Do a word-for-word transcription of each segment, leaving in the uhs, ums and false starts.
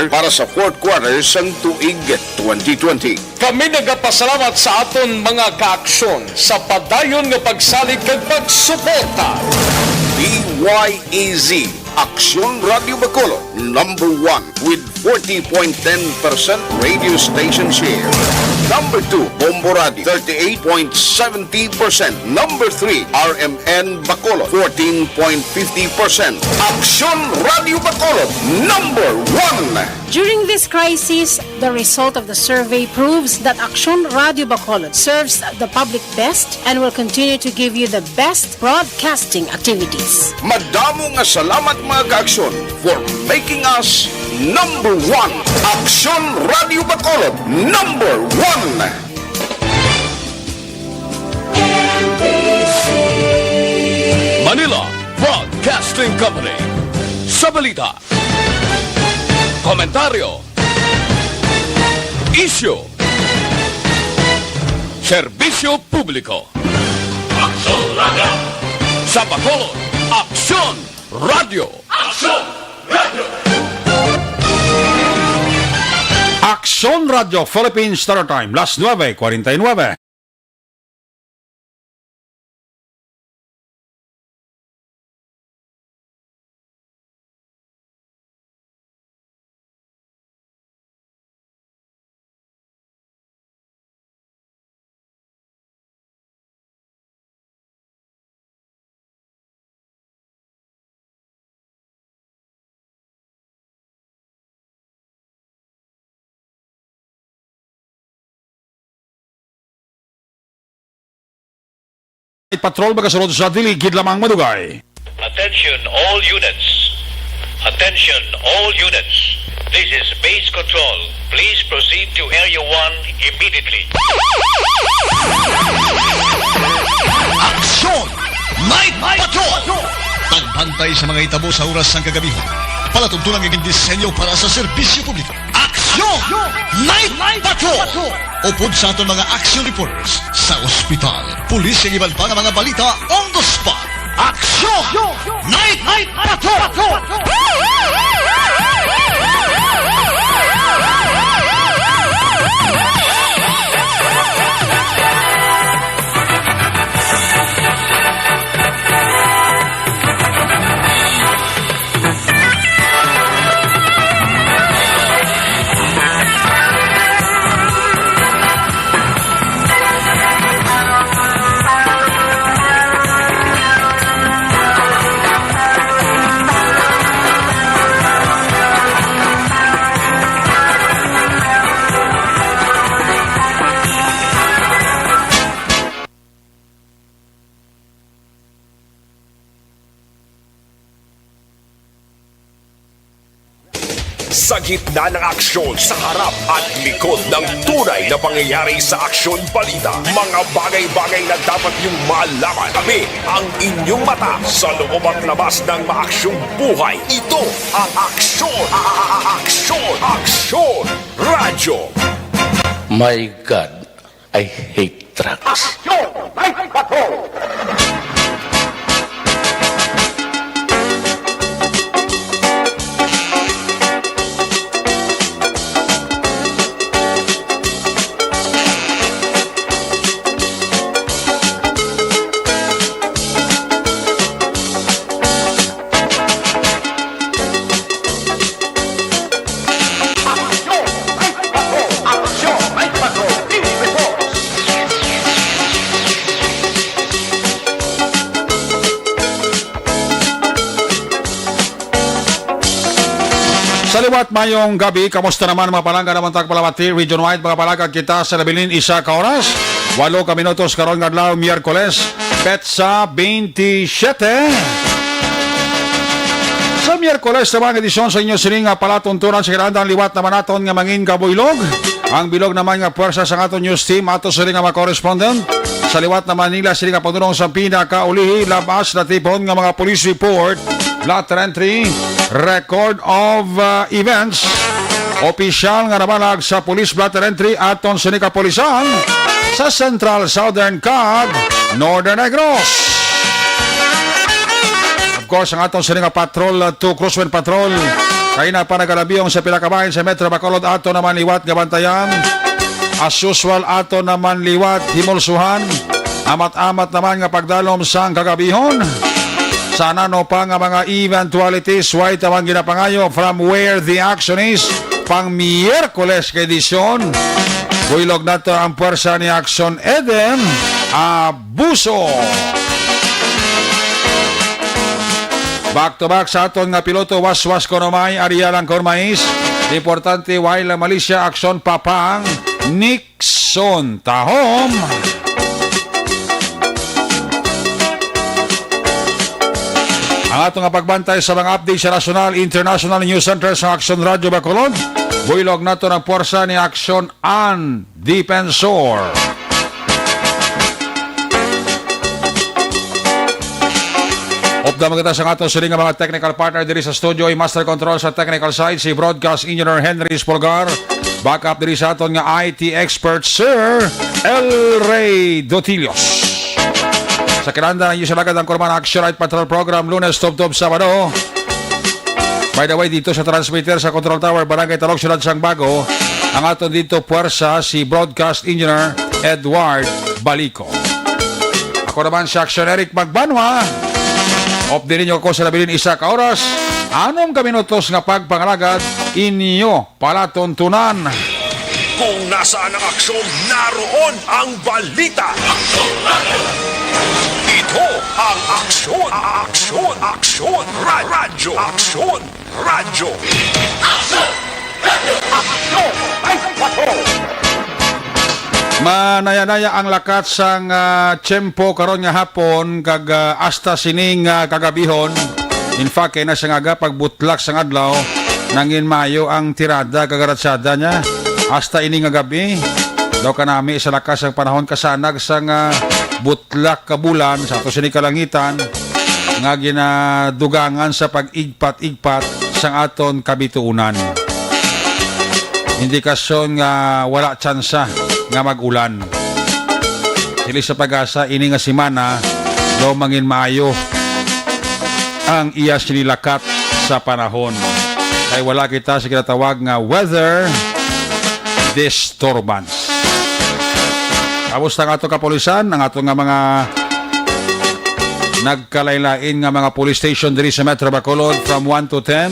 para sa fourth quarter sang tuig twenty twenty. Kami nagapasalamat sa aton mga kaaksyon sa padayon nga pagsalig kag pagsuporta. D Y A Z, Aksyon Radio Bacolod, number one with forty point ten percent radio station share. Number two, Bombo Radio, thirty-eight point seventy percent. Number three, R M N Bacolod, fourteen point fifty percent. Aksyon Radio Bacolod, number one. During this crisis, the result of the survey proves that Aksyon Radio Bacolod serves the public best and will continue to give you the best broadcasting activities. Madamo nga salamat, mga kaaksyon, for making us number one. Aksyon Radio Bacolod, number one. Manila Broadcasting Company. Sa balita, komentaryo, isyu, serbisyo publiko. Aksyon Radio. Sa Bacolod, Aksyon Radio. Aksyon Radio. Aksyon Radio Philippine Standard Time, las nuebe cuarenta y nueve. Patrol, magasunod sa dili gid lamang madugay. Attention all units. Attention all units. This is base control. Please proceed to Area one immediately. Aksyon! Night Patrol! Pagbantay sa mga hitabo sa oras sang kagabihon. Palatuntunan nga gindisenyo para sa serbisyo publiko. Aksyon! Night Patrol! Upod sa aton mga action reporters sa ospital, pulis, kag iban pa nga mga balita on the spot. Aksyon! Night Patrol! Sa gitna ng aksyon, sa harap at likod ng tunay na pangyayari sa aksyon balita, mga bagay-bagay na dapat niyong malaman. Kami ang inyong mata sa loob at labas ng maaksyong buhay. Ito ang aksyon, a-, a-, a-, aksyon, aksyon, radyo. My God, I hate drugs. Aksyon! Night Patrol! Sa liwat, mayong gabi. Kamusta naman, mga palangga naman tag Palamati, region wide, mga palangga kita sa nabilin isa ka oras. Walo ka minutos karon nga adlaw, Miyerkules, petsa twenty-seven. Sa Miyerkules naman, edisyon sa inyo sini nga palatuntunan sa kinahanglan, liwat naman naton nga mangin kabuylog. Ang bilog naman nga puwersa sa aton news team, ato sini nga mga correspondent. Sa liwat naman nila sini nga pagdunong sa pinakaulihi, labas na tipon nga mga police report, blotter entry, record of, uh, events. Opisyal nga nabalag sa police blotter entry aton sini kapulisan sa Central, Southern, kag Northern Negros. Of course, ang aton sini nga patrol, uh, to Crosswind Patrol, Kay na pa nagalabiyong sa pila ka bahin sa Metro Bacolod, ato naman liwat nga bantayan. As usual, ato naman liwat himulsuhan. Amat-amat naman nga pagdalom sang kagabihon. Sa nano pa nga mga eventualities, way tawang ginapangayo from where the action is. Pang Miyerkules ka edisyon. Buylog nato ang puwersa ni Action Eden. Abuso. Back to back sa aton nga piloto, waswas kuno may Ariel ang Cormais. Importante, way lang malisya, aksyon papang Nixon Tahom. Ang ato nga pagbantay sa mga update sa national, international news center sa Action Radio Bacolod. Buylog nato ang puwersa ni Action An Defensor. Upda mo kita sa ato sini nga mga technical partner diri sa studio, i-master control sa technical side si Broadcast Engineer Henry Espolgar. Backup diri sa aton nga I T expert, Sir El Rey Dotillos. Sa kinanda, ang News Alagad ang Kurman Action Night Patrol Program, Lunes tubtob Sabado. By the way, dito sa transmitter sa Control Tower, Barangay Talog, Siyudad sang Bago, ang aton dito puwersa si Broadcast Engineer Edward Balico. Ako naman si Action Eric Magbanwa. Updi ninyo ako sa labilin isa ka oras, anom ka minutos nga pagpangalagad, inyo palatuntunan. Kung nasaan ang aksyon, naroon ang balita. Ito ang Aksyon, Aksyon, Aksyon, Ra- Radyo, Aksyon, Radyo. Aksyon! Aksyon! Ay, patrol! Manaya-naya ang lakat sang, ah, tiyempo karon nga hapon kag, ah, hasta sining, ah, kagabihon. In fact, kay na siya nga aga, pagbutlak sang adlaw, nangin maayo ang tirada kag ratsada niya. Hasta ini nga gabi, daw kanami sa lakas sang panahon, kasanag sang, ah, butlak ka bulan sa ato sini kalangitan nga ginadugangan sa pag-igpat-igpat sang aton kabituunan. Indikasyon nga wala tsansa nga mag-ulan. Siling sa PAGASA, ini nga semana daw mangin maayo ang iya sinilakat sa panahon. Kay wala kita sa ginatawag nga weather disturbance. Kamusta ang ato kapulisan? Ang ato nga mga nagkalain-lain nga mga police station diri sa Metro Bacolod, from one to ten.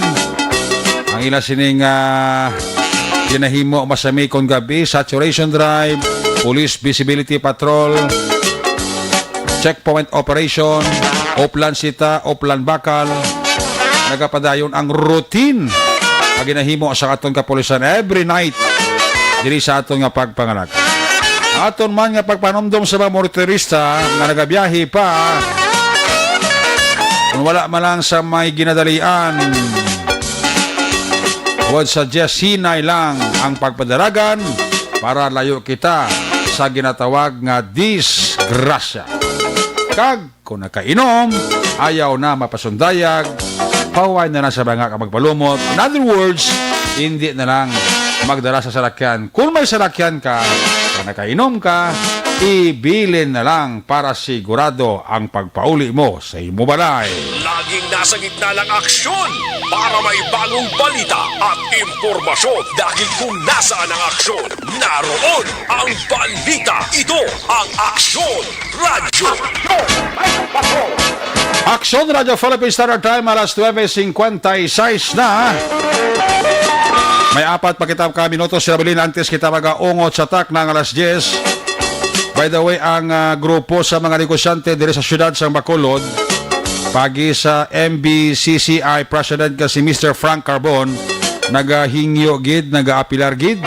Ang ila sining, ah, ginahimo masami kon gabi, saturation drive, police visibility patrol, checkpoint operation, Oplan Sita, Oplan Bakal. Nagapadayon ang routine nga ginahimo sa aton kapulisan every night diri sa aton nga pagpangalagad. Aton man nga pagpanumdom sa mga motorista nga nagabiyahe pa, kung wala man lang sa may ginadalian, would suggest hinay lang ang pagpadalagan para layo kita sa ginatawag nga disgrasya. Kag kung nakainom, ayaw na mapasundayag, pahuway na lang sa banga kag magpalumot. In other words, hindi na lang magdala sa salakyan. Kung may salakyan ka, kung nakainom ka, ibilin na lang para sigurado ang pagpauli mo sa imo balay. Laging nasa gitna ng aksyon para may bagong balita at impormasyon. Dahil kung nasaan ang aksyon, naroon ang balita. Ito ang Aksyon Radyo. Aksyon Radyo Philippine Standard Time, alas nuebe cincuenta y seis na. May apat pa kita ka minutos, Sir Abilin, antes kita mag-aungot sa takna nga alas diyes. By the way, ang, ah, grupo sa mga negosyante diri sa siyudad sang Bacolod, pagi sa M B C C I President nga si Mister Frank Carbon, nagahingyo gid, nagaapilar gid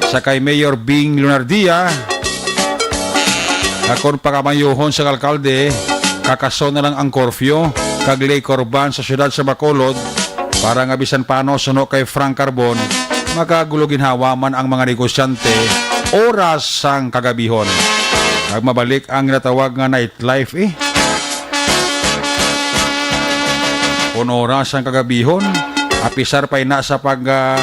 sa kay Mayor Bing Lunardia, nga kon pakamayuhon sang alkalde, kakason na lang ang curfew kag liquor ban sa siyudad sa Bacolod, para nga bisan paano, suno kay Frank Carbon, makagulo ginhawa man ang mga negosyante oras sang kagabihon. Kag mabalik ang ginatawag nga nightlife, eh. Kon oras sang kagabihon, apisar pa ina sa pag, ah,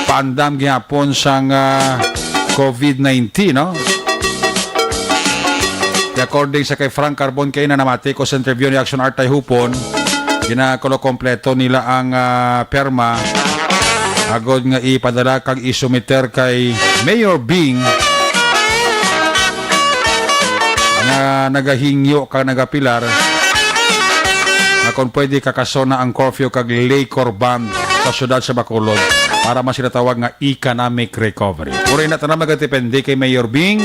paandam gihapon sang, ah, covid nineteen, no? According sa kay Frank Carbon, kay na namati ko sa interview ni Action Art Tayhupon, Ginakulo kompleto nila ang, ah, perma agod nga ipadala kag isumiter kay Mayor Bing nga nagahingyo kag nagapilar nga kung pwede kakasona ang curfew kag liquor ban sa siyudad sa Bacolod para man sila tawag nga economic recovery. Pero ina tanan magadepende kay Mayor Bing,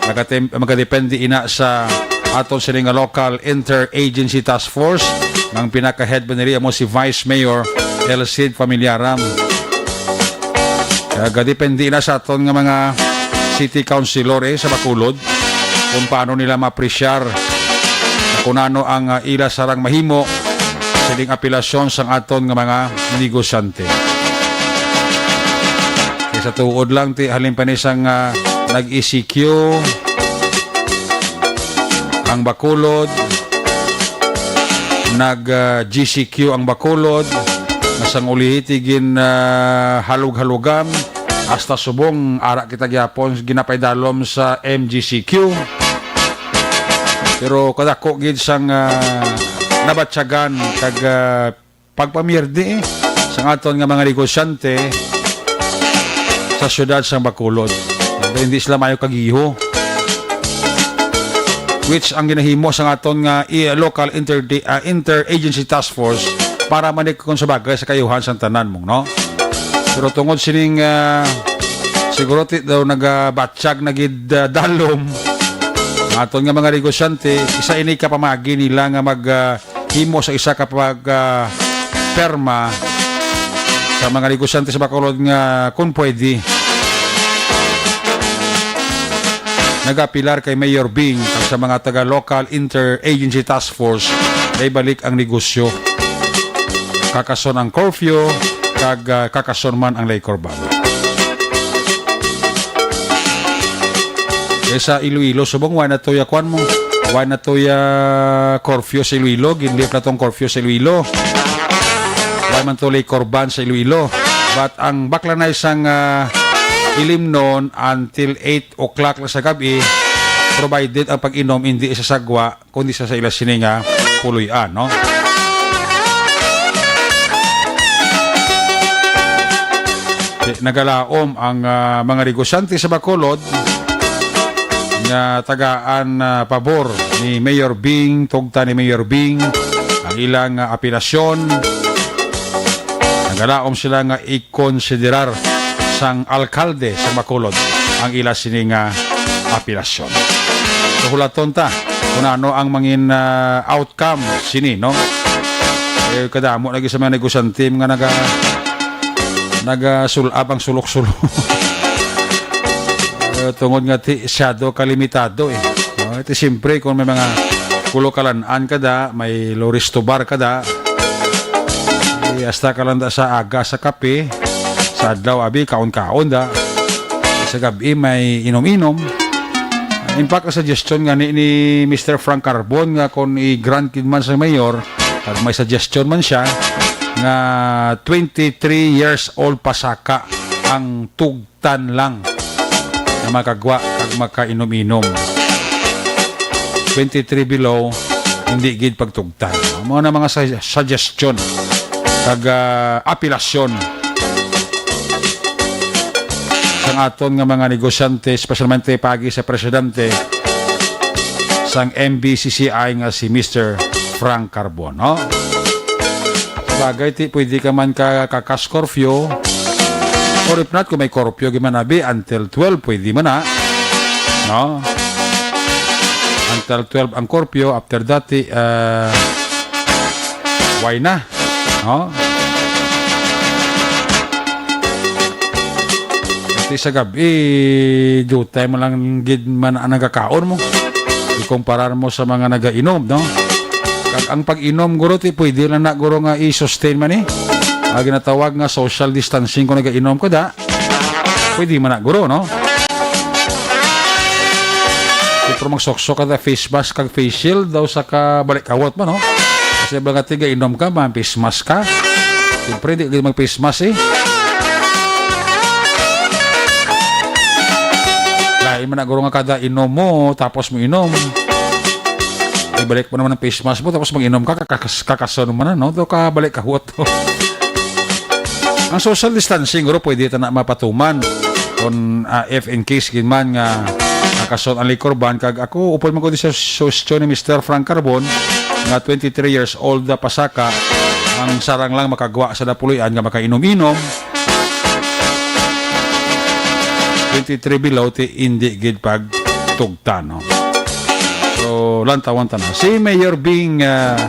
magatem-, magadepende ina sa aton sini nga local interagency task force nga ang pinaka-head ba nila mo si Vice Mayor El Cid Familiaram. Kaya gadepende na sa aton nga mga city councilor, eh, sa Bacolod kung paano nila maapresyar kung ano ang, ah, ila sarang mahimo sining apelasyon sang aton nga mga negosyante. Kay sa tuod lang, ti, halin pa ni sang, ah, nag-E C Q ang Bacolod, nag, ah, G C Q ang Bacolod, nga sang ulihi ti gin, ah, halog-halugam, hasta subong ara kita gyapon ginapaidalom sa M G C Q. Pero kadako gid sang, ah, nabatyagan kag, ah, pagpamiyerdi, eh, sang aton nga mga negosyante sa siyudad sang Bacolod. Hindi sila maayo kagiho. Which ang ginahimo sang aton nga i-, local inter-, ah, interagency task force para manikon sa bagay sa kayuhan sang tanan mong, no? Pero tungod sining, ah, siguro ti daw nagabatyag na gid, ah, dalom ang aton nga mga negosyante, isa ini ka pamagi nila nga mag, ah, himo sa isa ka pag, ah, perma sa mga negosyante sa Bacolod nga, kung pwede, nagapilar kay Mayor Bing kag sa mga taga-local interagency task force na ibalik ang negosyo. Kakason ang curfew, kag, ah, kakason man ang liquor ban. Kay sa Iloilo, subong, wala na to ya, kuwan mo, wala na to ya curfew sa Iloilo, ginlift na tong curfew sa Iloilo. Wala man to liquor ban sa Iloilo. But ang baklanay sang, ah, Ilimnon until eight o'clock lang sa gabi, provided ang pag-inom hindi sa sagwa, kundi sa, sa ila sini nga puloy-an, no? Di, nagalaom ang, ah, mga negosyante sa Bacolod nga tagaan, ah, pabor ni Mayor Bing, tugta ni Mayor Bing ang ilang, ah, apelasyon. Nagalaom sila nga ikonsiderar sang alkalde sa Bacolod ang ila sini nga apelasyon. So, hulaton ta kung ano ang mangin, ah, outcome sini, no? Eh, kadamo lagi sa mga negosyante nga naga-, nagasul-ab ang sulok-sulok. Eh, tungod nga ti, siyado ka limitado, eh. No, ito siyempre, kung may mga kulo kalan-an ka da, may Loristo Bar ka da, eh, hasta ka lang da sa aga sa kape, sa adlaw, abi, kaon-kaon da. Sa gabi, may inom-inom. In fact, ang suggestion nga ni, ni Mister Frank Carbon nga kung i-grant gid man sa mayor, kag may suggestion man siya, nga twenty-three years old pasaka ang tugtan lang na makagwa kag makainom-inom. Twenty-three below, hindi gid pagtugtan. Mao na mga sa-, suggestion kag, ah, apelasyon sang aton nga mga negosyante, espesyalmente pagi sa presidente sang M B C C I nga si Mister Frank Carbon, no? Bagay ti, pwede ka man ka, ka cash curfew. Or if not, kung may curfew, gid man abi, until twelve, pwede man na. No? Until twelve ang curfew, after that, ti, ah, why na? No? Ti sa gabi, dutay mo lang gid man ang nagakaon mo. Ikumparar mo sa mga nagainom, no? Kag ang pag-inom, guro, ti pwede lang na, guro, nga i-sustain man, eh. Ang ginatawag nga social distancing kung nagainom ka da. Pwede man na, guro, no? Pero magsuksok ka da, face mask kag face shield daw sa kabalik kawot man, no? Kasi ba nga tigainom ka, man face mask ka. Siyempre, di ka mag-face mask, eh. Lain man na, guro, nga kada inom mo, tapos mo inom. ibalik mo naman ang face mask mo, tapos mag-inom ka, kakas-, kakason mo na, no? Do ka balik ka huwat. Ang social distancing, guro, pwede ta na mapatuman. Kung, ah, if in case gid man nga nakason ang liquor ban, kag ako, upod man ko di sa suwestyon ni Mister Frank Carbon, nga twenty-three years old na pasaka, ang sarang lang makagwa sa napulian nga makainom-inom. Twenty-three below, ti hindi gid pagtugtan, no? So, lantawan ta na. Si Mayor Bing, ah,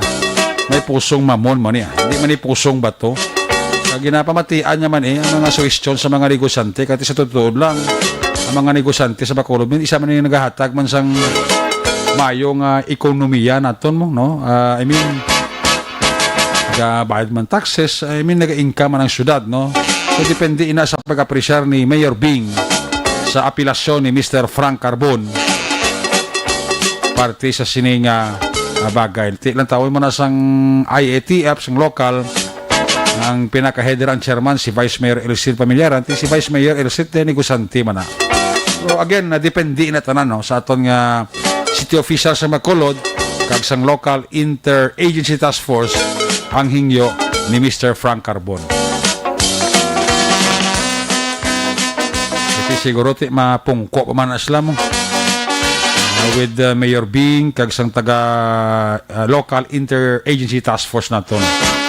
may pusong mamon man niya. Hindi man ni pusong bato. Kag ginapamatian niya man eh, ang mga suwestyon sa mga negosyante. Kati sa totoo lang, ang mga negosyante sa Bacolod, isa man yung naghahatag man sang mayo nga ekonomiya naton mo, no? Ah, I mean, nagabayad man taxes, I mean, nag-income man ang syudad, no? So, depende ina sa pag-apresyar ni Mayor Bing sa apelasyon ni Mister Frank Carbon. Parte sa sining, ah, ah, bagay. Ti lang tawon mo na sang I A T F, sang lokal, ang pinaka-header ang chairman, si Vice Mayor Elcid Pamilyara, ti si Vice Mayor Elcid, eh, negosyante man na. So, again, na depende na tanan, no, sa aton nga city official sa Bacolod, kag sang local interagency task force, ang hingyo ni Mister Frank Carbon. Kasi siguro ti mapungko pa man na sila mo. Uh, with, uh, Mayor Bing, kag sang taga, uh, local interagency task force naton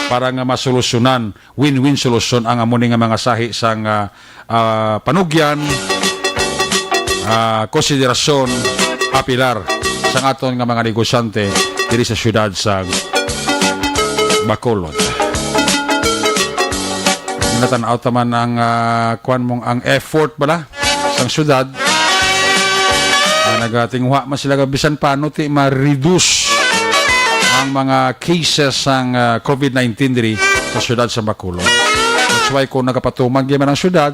para nga masolusyonan, win-win solusyon ang amo ni nga mga sahi sang, uh, ah, panugyan, ah, konsiderasyon, apilar sang aton nga mga negosyante diri sa siyudad sa Bacolod. Natan-aw ta man ang, ah, kwan mong ang effort bala sang siyudad. Ah, nagatinguha man sila nga bisan paano ti ma-reduce ang mga cases sang, ah, covid nineteen diri sa siyudad sa Bacolod. That's why kung nagapatuman gyud man ang siyudad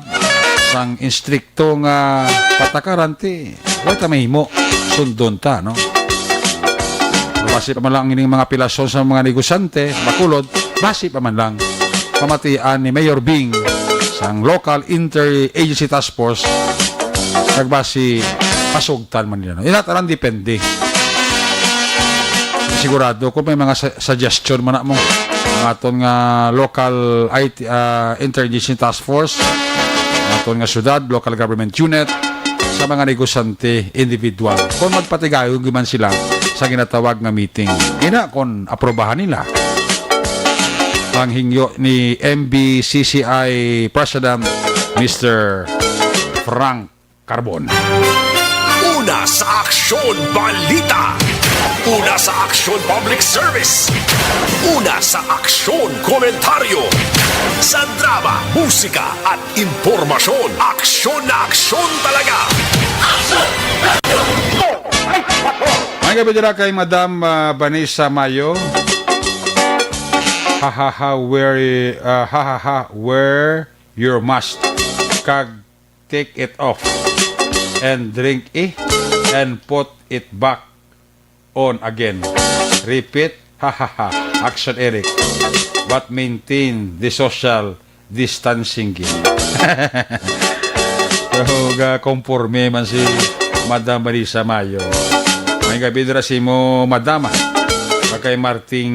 sang instrikto nga patakaran, ti wala ta mahimo, sundon ta, no? Pero basi pa man lang ining mga apelasyon sa mga negosyante, Bacolod, basi pa man lang pamatian ni Mayor Bing sang local interagency task force, nagbasi pasugtan man nila, no? Ina tanan depende. Sigurado ko may mga sa-, suggestion man na mo ang aton nga local I T, ah, interagency task force, ang aton nga syudad, local government unit, sa mga negosyante individual kung magpatigayon gyud man sila sa ginatawag nga meeting. Ina kung aprobahan nila ang hingyo ni M B C C I President Mister Frank Carbon. Una sa aksyon, balita. Una sa aksyon, public service. Una sa aksyon, komentaryo. Sa drama, musika, at impormasyon. Aksyon na aksyon talaga. May gabi dira kay Madam, ah, Vanessa Mayo. Ha, ha, ha, where, ah, ha, ha, ha, wear your mask. Kag take it off and drink it and put it back on again. Repeat, ha, ha, ha. Action, Eric. But maintain the social distancing, gid. So, ga-conforme man si Madam Marisa Mayo. May gabi dira si mo, Madam, ah. Kay Martin,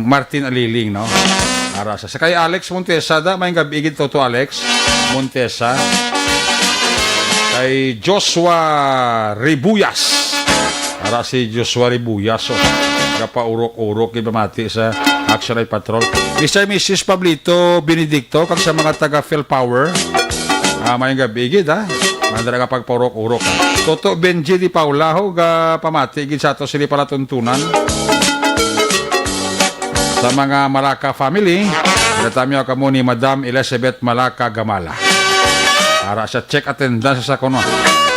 Martin Aliling, no? Ara sa, sa kay Alex Montesa, da, may gabi gid to, to Alex Montesa. Kay Joshua Ribuyas. Ara si Joshua Ribuyas, oh. Gapaurok-urok, gid pamati sa Action Night Patrol. Mister Missus Pablito Benedicto, kag sa mga taga Phil Power. Ah, may gabi gid, ha? Mandara nga pagpaurok-urok, ha? Toto Benji di Paula, ho, ga pamati gid sa ato sini palatuntunan. Sa mga Malaka family, natamyo kamo ni Madam Elizabeth Malaka Gamala. Ara sa check attendance sa kuno.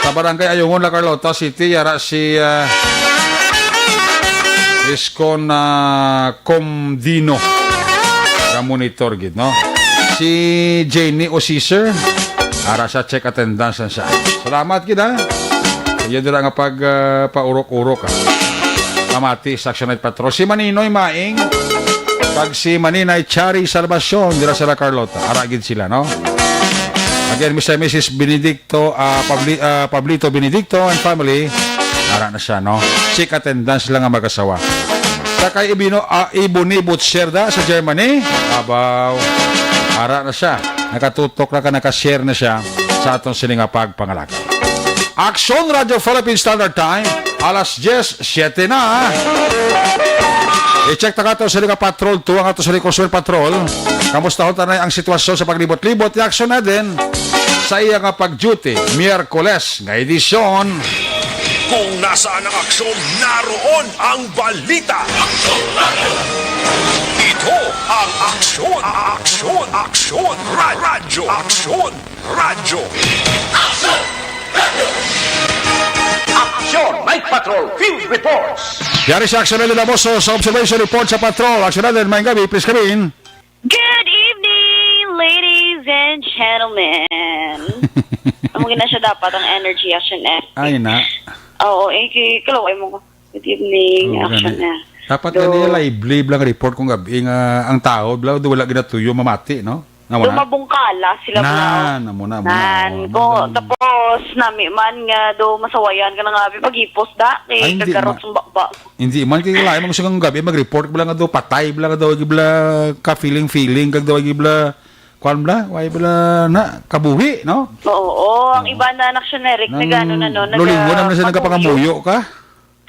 Sa Barangay Ayungon, La Carlota City, ara si, ah, Iskon, ah, Comdino. Ga monitor gid, no? Si Jenny Osiser, ara sa check attendance na siya. Salamat gid, ha? Iya dira nga pag, ah, paurok-urok, ha? Pamati sa Action Night Patrol. Si Maninoy Maing, kag si Maninay Chari Salvacion, dira sa La Carlota. Ara gid sila, no? Again, Mister and Missus Benedicto, ah, Pabli-, ah, Pablito Benedicto and family, Ara na siya, no? Check attendance lang ang mag-asawa. Sa kay Ibino, ah, Iboni Butcher da sa Germany, abaw, ara na siya. Nakatutok na ka, naka-share na siya sa atong sini nga pagpangalagad. Aksyon Radyo Philippine Standard Time, alas diyes, siyete na. I-check ta kato sa Liga Patrol, tuwang ato sa Liga Patrol. Kamustahon ta na ang sitwasyon sa paglibot-libot ni Aksyon Eden sa iya nga pag-duty, Miyerkules nga edisyon. Kung nasaan ang aksyon, naroon ang balita. Ito ang Aksyon, Aksyon, Aksyon, Ra- Radyo, Aksyon, Radyo. Action Night Patrol Field Reports. Yari sa Aksyon Eden Lamoso sa Observation Report sa Patrol. Aksyon Eden, may gabi, please come in. Good evening, ladies and gentlemen. Amo gina siya dapat ang energy, Action F. Ay na. Oo, eh, kay, kalaway mo ko. Good evening, Oo, Action gani. F. Dapat Do- gani lively lang report kung gabi nga ang tao, bla, do wala ginatuyo mamati, no? Nga wala? Dumabungkala sila, bla. Nan, amo na, amo na. Nan, Oo, ko, amo na. Tapos, nami man nga do masawayan ka na nga, abi, paghipos da, kay Ay, hindi kagarot ma- sa baba. Hindi man, kay lain man siya kang gabi, mag-report bla nga do, patay bla nga daw, bla, ka-feeling-feeling, kag daw, bla, kuan bla, why bla, na, kabuhi, no? Oo, oo. Ang Oo. Iba na, Action Eric, Nang nag-ano na, no? Nag-, lulingod naman siya, ah, nagkapangamuyo ka?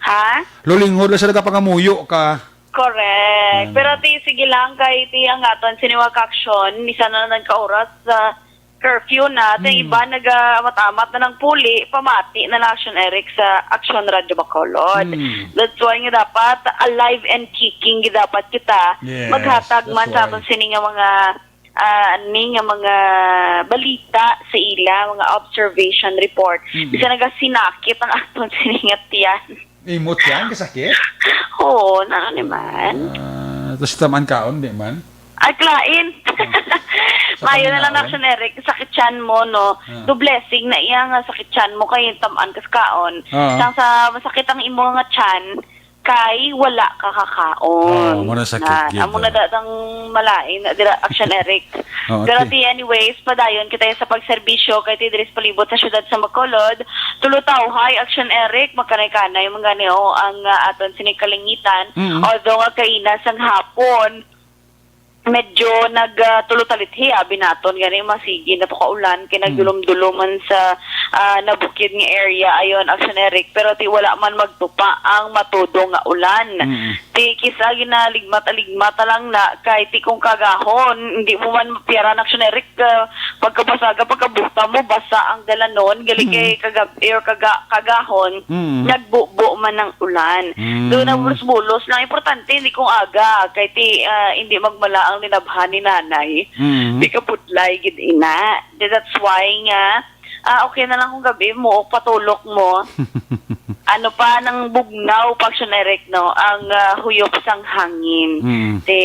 Ha? Lulingod lang siya, nagkapangamuyo ka. Correct. Ano? Pero ti, sige lang, kay ti ang aton sini nga aksyon, misa na lang ka oras sa curfew na, ti ang Hmm. iba nag-, ah, amat-amat na lang puli, pamati na lang Action Eric sa Action Radio Bacolod. Hmm. That's why nga dapat alive and kicking dapat kita. Yes, maghatag man that's sa why. Aton sini nga mga, ah, ani nga mga balita sa ila, mga observation report. Mm. Bisan nagasinakit ang aton sini nga tiyan. Imot yan, kasakit? Oo, nano ni man. Ah, tapos taman kaon, di man? Ay, klain. Ah. Sa Mayo na lang, kaon? Action Eric, sakit tiyan mo, no? Ah. Do blessing na iya nga sakit tiyan mo kay taman kas kaon. Ah. Sang sa masakit ang imo nga tiyan, kay wala ka kakaon. Oh, mura sakit Na, gid, amo na oh. Da ang malain na dira, Action Eric. Oh, Pero okay. Ti, anyways, padayon kita sa pagserbisyo kay ti diri sa palibot sa siyudad sa Bacolod. Tulo tawhay, Action Eric, magkanay-kanay man gani, oh, ang, ah, aton sini kalingitan. Mm. Although nga kaina sang hapon, medyo nag, ah, tulo talithi, abi naton gani, masigi na to ka ulan, kay Mm. nagdulom-dulom man sa, ah, nabukid nga area, ayon, Action Eric, pero ti wala man magtupa ang matudo nga ulan. Mm. Ti kis-a ginaligmat-aligmat lang na, kay ti kung kagahon, hindi mo man mapiyaran, Action Eric, ah, pagkabasaga, pagkabuta mo, basa ang dalanon, gali Mm. kay kagab-, or kaga-, kagahon, Mm. nagbubo man ang ulan. Mm. Doon na bulos-bulos lang. Importante, hindi kung aga, kay ti, ah, hindi magmala ang linabhan ni nanay. Mm. Di ka pudlay, gid ina. Di, that's why nga, ah, okay na lang kung gabi mo, patulok mo. Ano pa, nang bugnaw, pa, Action Eric, no? Ang, ah, huyop sang hangin. Mm. Ti,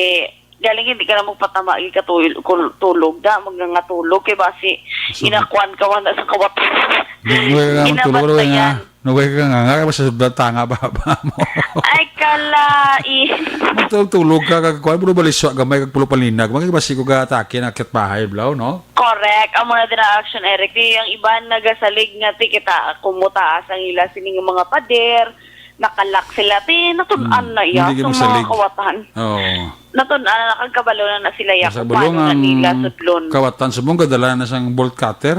galing hindi ka na magpatama, ikatul-, kul-, tulog da, magngangatulog, kay basi, Sulod. Inakuan ka man na sa kawatan. Di, wala ka magtulog, wala nga. Inabantayan. No, wala ka nga, nga, basta sa tanga ba, ba mo? Ay, kalai. Magtulog-tulog ka, kag kuan, puro baliswa, gamay, kag pulo palinag. Magkibasi ko ga atake, na akyat bahay, blaw, no? Correct. Amo na din ang Action Eric. Di ang iban nagasalig nga, ti, kita, kumutaas ang ila, sining mga pader, nakalak sila. Ti, natun-an Hmm. na iya Hindi sa ka mga masalig. Kawatan. Oo. Natun-an na, nakagkabalo na, na sila, ya, Nasa kung bulong paano na ang nila sudlon. Kawatan, subong gadala na sang bolt cutter.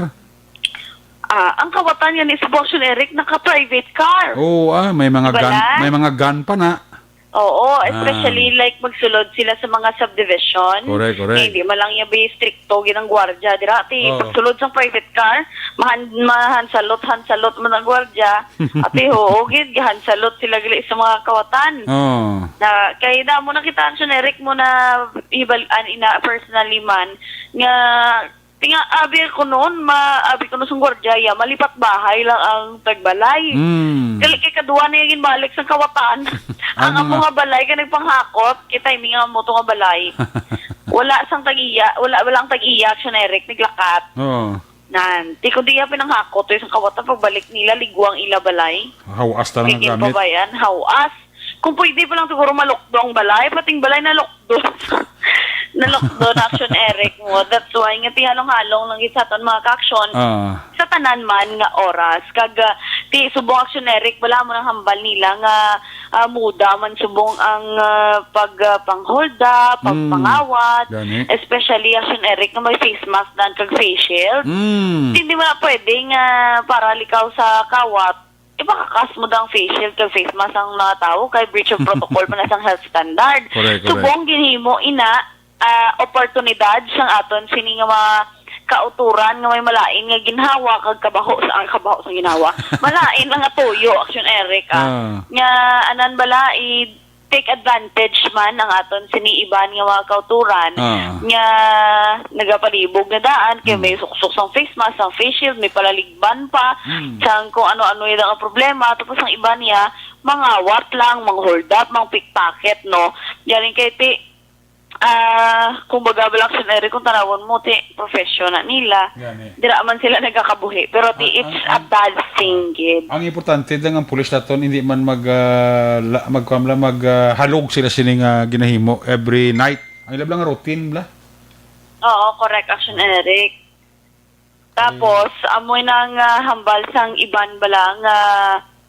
Ah, ang kawatan nga ni Subong Action Eric naka-private car. Oo, ah, may mga Wala? Gun, may mga gun pa na. Oo, Ah. Especially like magsulod sila sa mga subdivision. Correct, correct. Eh, hindi man lang niya ba stricto ginang gwardiya dira. Ati, Oo. Pagsulod sa private car, mahan, mahansalot, hansalot man ang gwardiya. Ati, oo, gid, gahansalot sila gali sa mga kawatan. Oo. Na, kay damo na kita, Action Eric, mo na hibal-an ina personally man, nga Tinga, abi ko noon, ma-, abi ko noon sa gwardiya, ya, malipat bahay lang ang tagbalay. Mm. Gali kay kadwa na yung ginbalik sa kawatan. Ang Ang amo mga nga balay ka nagpanghakot, kita yung nga mo to nga balay. Wala sang tag-iya, wala, wala ang tag-iya, Action Eric, naglakat. Oo. Nan, ti kundi iya pinanghakot, yung sa kawatan, pagbalik nila, ligwang ila balay. Hawas ta Kay lang gamit. Ginpabayan, hawas. Kung pwede pa lang siguro malukdo ang balay, pating balay nalukdo. Nalukdo na Action Eric mo. That's why nga tihalong-halong lang gid sa aton mga ka-action. Ah. Sa tanan man nga oras. Kag, ah, Ti subong, Action Eric, wala mo nang hambal nila nga, ah, muda man subong ang, ah, pag, ah, pang-hold up, Mm. pagpangawat, Gani. especially, Action Eric, nga may face mask dan kag face shield. Mm. Hindi mo na pwede nga para likaw sa kawat, ipakakas mo dang face shield kag face mask ang mga tao kay breach of protocol man na sang health standard. Correct, correct. Subong ginhimo ina, ah, oportunidad sang aton sini nga mga kauturan nga may malain nga ginhawa kag kabaho sa, ah, kabaho sa ginhawa. Malain lang nga tuyo, Action Eric, ah. Ah. Nga anan bala i take advantage man ang aton sini iban nga mga kauturan Ah. nga nagapalibog na daan kay Hmm. may suksok sang face mask, sang face shield, may palaligban pa, Hmm. sang kung ano-ano yung mga problema. Tapos ang iba niya, mangawat lang, mang-hold up, mang-pickpocket, no? Galing kay ti, ah, kumbaga, bala, Action Eric, kung tanawon mo, ti, profession na nila. Gani. Dira man sila nagkakabuhi. Pero ti, Ang, it's ang, a ang, bad thing, gid. Ang importante lang ang pulis naton, hindi man mag, ah, la-, magkuan lang, mag, ah, halog sila sini nga ginahimo every night. Ang ila lang routine bla. Oo, correct, Action Eric. Tapos, amoy nang, ah, hambal sang iban bala nga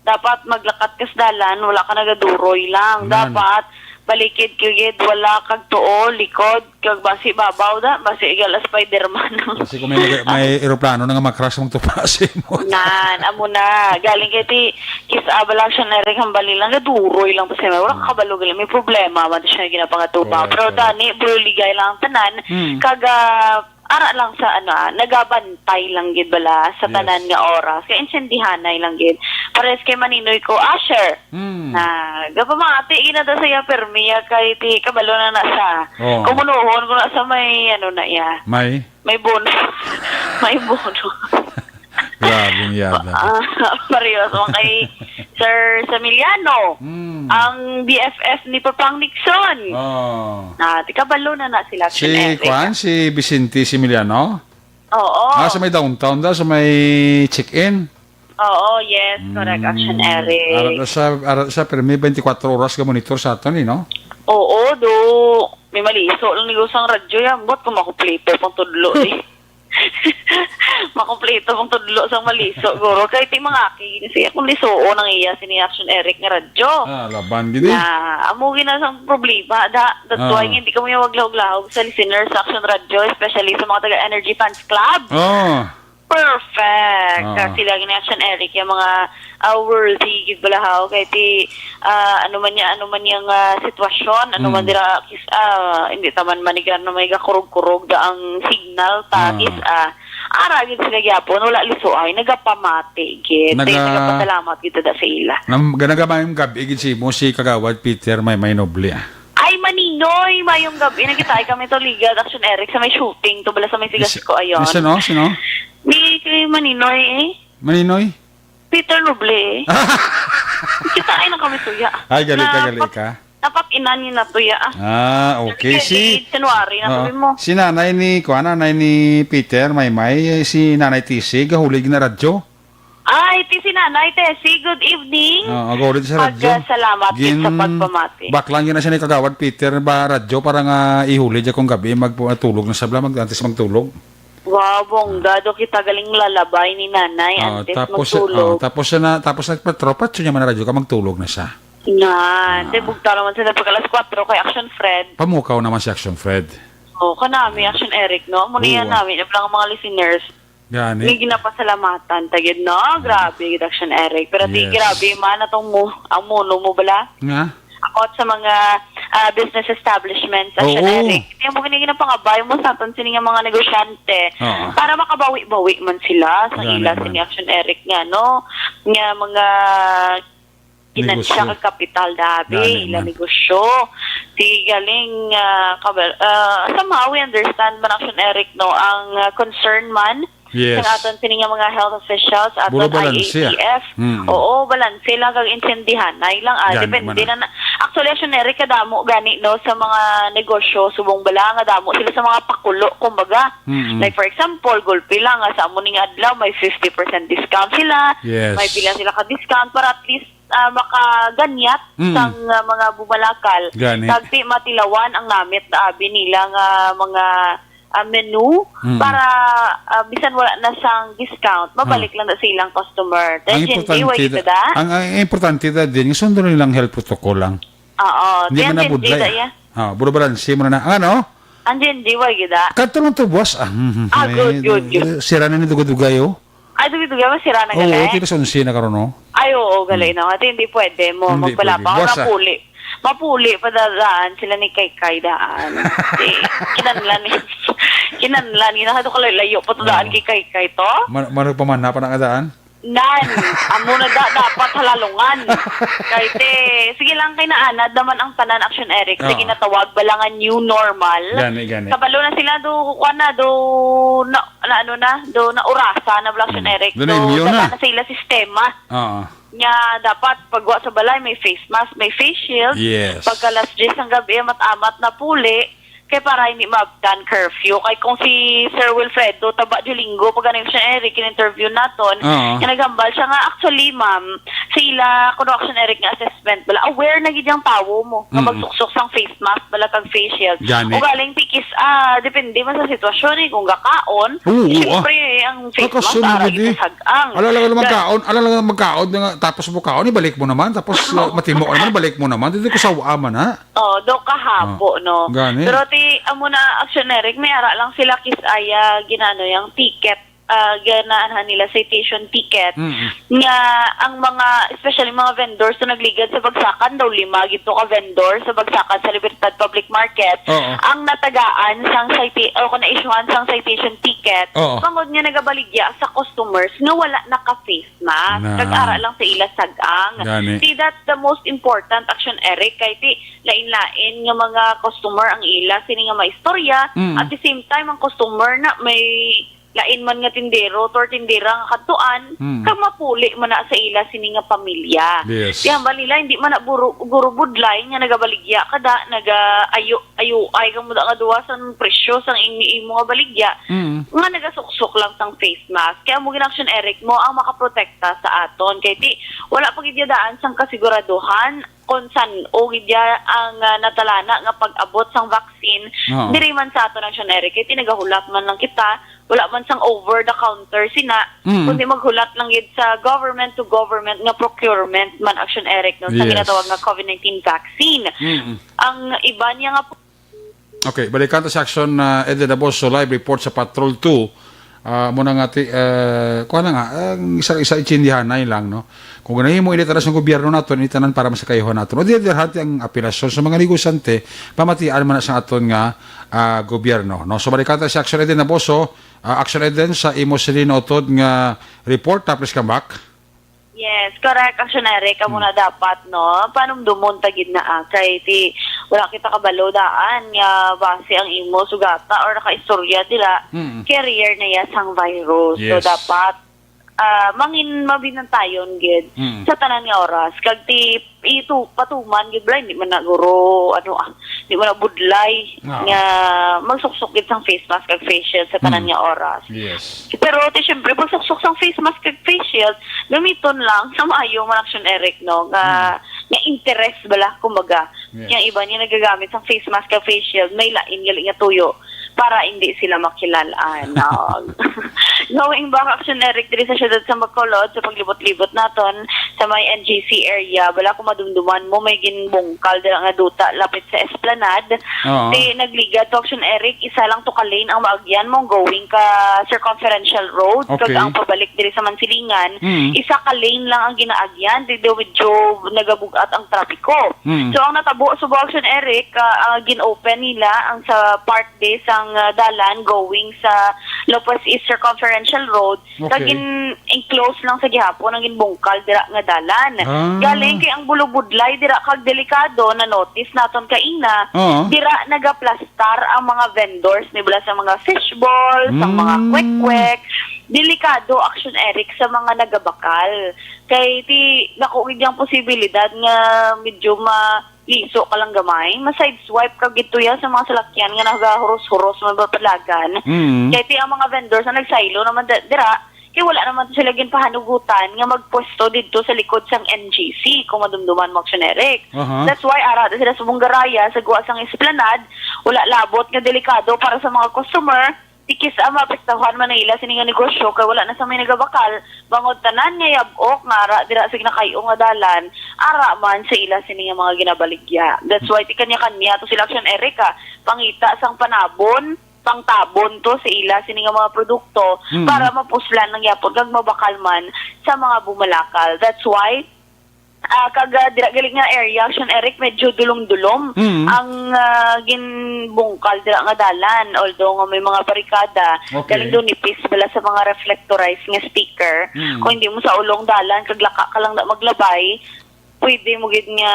dapat maglakat ka sa dalan, wala ka nagaduroy lang. Nan. Dapat balikid ka gid, wala kag tuo, likod, kag basi babaw da, basi igal Spider-Man. Kasi kung may mag-, may eroplano na nga ma-crash, magtupa sa imo. Nan, amo na. Galing kay ti, kis-a bala siya na rin hambal nila, nagaduroy lang pa siya. Wala ka kabalo, galing. May problema man siya ginapangatupa. Correct, Pero correct. Dani, buligay lang ang tanan. Hmm. Kag, ah, ara lang sa, ano, ah, nagabantay lang gid bala sa Yes. tanan nga oras. Kay insendihanay lang gid. Pares kay Maninoy ko, Asher. Hmm. Na, gapamati, ginada sa iya, permi, ya, kay ti, kabalo na na sa. Oh. Kumunuhon ko na sa may, ano na iya. May? May bonus. May bonus. Grabe, yada. Ah, parehas man kay Sir Samiliano, Hmm. ang B F F ni Papang Nixon. Oh. Ah, ti kabalo na na sila, Si Action Eric. Kwan, si Vicente Similiano? Oo. Ah, sa may downtown da, sa may check-in? Oo, yes, correct, Action Mm. Eric. Ara sa, ara sa, pero may twenty-four oras ka monitor sa aton, eh, no? Oo, do. May maliso lang ni sang radyo yan. Buat kung makuplito pang tudlo, eh. Makuplito pang tudlo sang maliso, guro. Kay ti mga aki, siya kung lisuo nang iya, sini Action Eric nga radyo. Ah, laban gid, eh. Na, amo gina sang problema, da. That's Ah. why hindi kami maglahog-lahog sa listeners sa Action Radio, especially sa mga taga Energy Fans Club. Oh. Perfect. Ah. Kasi lagi ni Action Eric yung mga, ah, worthy gid bala haw. Kay ti, ah, ano man niya, ano man yung, ah, sitwasyon, ano man Hmm. dira, kis-, ah, hindi taman manigan na may gakurog-kurog da ang signal, ta, Ah. kis-, ah, ara gid sila gyapon, wala lisuay, nagapamati gid. Naga- Nagapasalamat gid da sa ila. Nam-, ganagamay ang gabi gid si mo, si Kagawad Peter may, may noble, ah. Ay, Maninoy, mayong gabi. Nagkita kami to, Ligad, Action Eric, sa may shooting to, bala sa may Sigas Is-, ko, ayon. Sino? Sino? Di kay Maninoy, eh. Maninoy? Peter Noble, eh. Kita ay na kami tuya. Ay, gali ka, Na gali pat-, ka. Napat-inan ni na tuya, ah. Ah, okay. Sige, Si, sige, January na oo. Sabi mo. Si nanay ni, kuha, nanay ni Peter, may may, eh, si Nanay T C, gahulig na radyo. Ay, ti si Nanay Tessie, good evening. Oo, gahulig sa radyo. Pag, ah, salamat gid sa Gin-, pagpamati. Baklang yun na siya ni Kagawad Peter ba radyo para nga ihulid akong gabi, magtulog na sa bla, mag-, antes magtulog. Wow, bongga, do kita galing lalabay ni Nanay, Ah, antes tapos, magtulog. Ah, tapos siya na, tapos nagpatropa, siya naman na radyo ka, magtulog na siya. Na, Ah. te, bugta naman sila pag alas kwatro kay Action Fred. Pamukaw naman si Action Fred. Oh, kanami, Action Eric, no? Muna yan Oo. Namin, yung mga listeners. Gani. May ginapasalamatan, tagid, no? Ah. Grabe, gid, Action Eric. Pero di, Yes. grabe, man, atong mo, ang muno mo bala? Nga? About sa mga, ah, business establishments, Action Oo. Eric. Hindi mo gini ginapangabay mo sa aton sini nga mga negosyante. Oo. Para makabawi-bawi man sila sa Gani ila man. Sini Action Eric nga, no? Nga mga ginansya Negosyo. Kag kapital dabi, Gani ila man. Negosyo. Di galing, ah, kabal-, ah, somehow we understand man, Action Eric, no? Ang, ah, concern man Yes. Sa aton sini nga mga health officials, aton Puro balanse, ah. I A T F. Mm. Oo, balanse lang kag insendihanay lang, ah. Gani Depende man, ah. Na, na, actually, Action Eric, kadamo gani, no, sa mga negosyo, subong bala nga damo sila sa mga pakulo, kumbaga. Mm-mm. Like, for example, gulpi lang, nga sa amo ning adlaw, may fifty percent discount sila, Yes. may pila sila ka discount para at least, ah, makaganyat Mm. sang, ah, mga bumalakal. Gani. Kag ti matilawan ang namit na abi nila nga mga ah, menu Mm. para, ah, bisan wala na sang discount, mabalik Ah. lang na sa ilang customer. Ang Kaya Gen Z, importante why da-, kita da? ang, ang importante da din, sundon nilang health protocol lang. Oo, Hindi kaya man na Gen Z budlay. da, yeah. Ah, buro balanse mo na na. Ang ano? Ang Gen Z, why kita? Kadto lang to, boss. Ah, hmm, hmm, Ah, may good, good, good. sira na ni dugay-dugay, oh. Ay, dugay-dugay, masira na Oo, gali? Tilas onse na karon, no? Ay, oo, gali Hmm. na. Ate, hindi pwede mo Hindi magpalapa. pwede. Buwas, ah. Mapuli. Mapuli pa dadaan sila ni Kay Kay daan. Di, kinanlan ni, kinanlan ni, nakadto ka layo pa to daan Oo. kay Kay Kay to? Ma-, marag pa man na pa na nga daan? Nan, amo na da, dapat halalungan. Kay te, sige lang kay naanad naman ang tanan, Action Eric, sa Oo. ginatawag bala nga new normal. Gani, gani. Kabalo na sila, do, kuwan na, do, na, na ano na, do, na orasa na bala, Action Mm. Eric. Do na Do, inyo na. Dala na sa ila sistema. Oo. Nga dapat pagwa sa balay, may face mask, may face shield. Yes. Pagka alas diyes ang gabi, amat-amat na puli. Kay para hindi maabtan curfew. Kay kung si Sir Wilfredo, taba Diolingo, pag ano siya, Eric, in-interview naton, Oo. nga naghambal siya nga, actually, ma'am, sa ila, kuno, Action Eric, nga assessment, bala, aware na gid ang tawo mo, nga Mm-mm. magsuksok sang face mask, bala, kag face shield. Gani. O galing, pikis, ah, depende man sa sitwasyon, eh, kung gakaon, Oo, siyempre, ah. ang face mask, Kakasunod ara na di. Ito sag-ang. Ala lang naman Ga- kaon, ala lang naman kaon, nga, tapos mo kaon, ibalik mo naman, tapos, uh, matimo ka naman, ibalik mo naman, dito ko sa man, ha? Oh, do kahabo, Oh, no? gani. Pero ti, amo na, Action Eric, may ara lang sila kis-aya ginano yang ticket, ah, ganahan nila citation ticket, Mm-mm. nga ang mga, especially mga vendors na nagligad sa Bagsakan, daw lima gito ka vendor sa Bagsakan sa Libertad Public Market, Oo. ang natagaan sang cita-, o kung na-issuehan sang citation ticket, Oo. bangod nga nagabaligya sa customers nga wala naka-face mask. Na. Nag-ara lang sa ila sag-ang. Gani. See, that's the most important, Action Eric, kay ti, lain-lain nga mga customer ang ila sini nga maistorya. Mm. At the same time, ang customer na may lain man nga tindero or tindera nga kadtuan, Mm. kag mapuli man na sa ila sini nga pamilya. Yes. Kaya hambal nila, hindi man na buro-, guro budlay nga nagabaligya ka da, naga-ayo-ayoay ka mo da nga duwa sang presyo sang imo, imo nga baligya, Mm. nga nagasuksok lang sang face mask. Kaya mo gin-, Action Eric, mo ang makaprotekta sa aton. Kay ti, wala pa gid daan sang kasiguraduhan kung san-o gid ya ang, ah, natalana nga pag-abot sang vaccine Oo. diri man sa aton, Action Eric. Kay ti nagahulat man lang kita, wala man sang over the counter sina, Mm. kundi maghulat lang gid sa government to government nga procurement man, Action Eric, no, sa Yes. ginatawag nga COVID nineteen vaccine. Mm. Ang iba niya nga Okay, balikan ta sa Action, ah, Eden Aboso, live report sa Patrol two. Ah, mo na nga ti, eh, kuha na nga, ang isa, isa intindihanay lang, no? Kung nahimo ini tanan sa gobyerno naton, ini tanan para masakayuhan naton. O di, di, hati ang apelasyon sa mga negosyante, pamatian man na sa aton nga, ah, gobyerno, no? So, balikan ta sa Action Eden Aboso, ah, Action Eden, sa imo sini nautod nga report, ah, please come back. Yes, correct, Action Eric. Amo Hmm. na dapat, no? Panumdumon ta gid na, ah, kay ti wala kita kabalo daan nga base ang imo sugata or nakaistorya dira, Hmm. carrier na ya sang virus. So, Yes. dapat, ah, mangin mabinantayon gid Hmm. sa tanan nga oras. Kag ti itu patuman gid, bala, hindi man na guro, ano, ah, hindi man na budlay Oo. nga magsuksok gid sang face mask kag face shield sa tanan Hmm. nga oras. Yes. Pero ti, syempre, pagsuksok sang face mask kag face shield, gamiton lang sa maayo man, Action Eric, no, nga, Mm. nga interes bala, kumbaga. Yes. Yang iba niya nagagamit sang face mask kag face shield, may lain gali nga tuyo para hindi sila makilalaan. Oh. Going back, Action Eric, diri sa siyudad sa Bacolod, sa paglibot-libot naton sa may N G C area, bala, kung madumduman mo, may ginbungkal dira nga duta lapit sa Esplanade. Oo. Ti nagligad to, Action Eric, isa lang to ka lane ang maagyan mo going ka Circumferential Road, kag Okay. ang pabalik diri sa Mansilingan, Mm. isa ka lane lang ang ginaagyan, di daw medyo nagabug-at ang trapiko. Mm. So, ang natabo, Subo, Action Eric, ah, ah, gin-open nila ang sa part di sang, ah, dalan going sa Lopez East Circumferential Road, Okay. kag gin-enclose lang sa gihapon ang ginbungkal dira nga dalan. Ah. Galing kay ang bulubudlay dira kag delikado, na-notice naton kaina, Oo. dira nagaplastar ang mga vendors, ni bala, sa mga fishball, sa mga Mm. kwek-kwek. Delikado, Action Eric, sa mga nagabakal. Kay ti, dako gid ang posibilidad nga medyo ma-, liso ka lang gamay, ma-sideswipe ka gid tuya sa mga salakyan nga nagahuros-huros man ba palagan. Mm. Kay ti ang mga vendors na nagsaylo naman da-, dira, Kay wala naman to sila ginpahanugutan nga magpwesto didto sa likod sang N G C, kung madumduman mo, Action Eric. Aha. That's why ara na sila sa Bungaraya, sa guwa sang Esplanade, wala labot nga delikado para sa mga customer. Tikis ang maapektahan man ang ila sini nga negosyo, kay wala na sang may nagabakal, bangod tanan nga yab-ok nga ara dira sa ginakay-o nga dalan, ara man sa ila sini nga mga ginabaligya. That's why ti kanya-kanya to sila, Action Eric, ah, pangita sang panabon, pangtabon to sa ila sini nga mga produkto Hmm. para mapuslan lang yapon kag mabakal man sa mga bumalakal. That's why, ah, kag, ah, dira gali nga area, Action Eric, medyo dulom-dulom Hmm. ang, ah, ginbungkal dira nga dalan. Although nga may mga barikada, Okay. galing daw nipis bala sa mga reflectorized nga sticker. Hmm. Kung hindi mo sa ulong dalan, kag laka ka lang na maglabay, pwede mo gid nga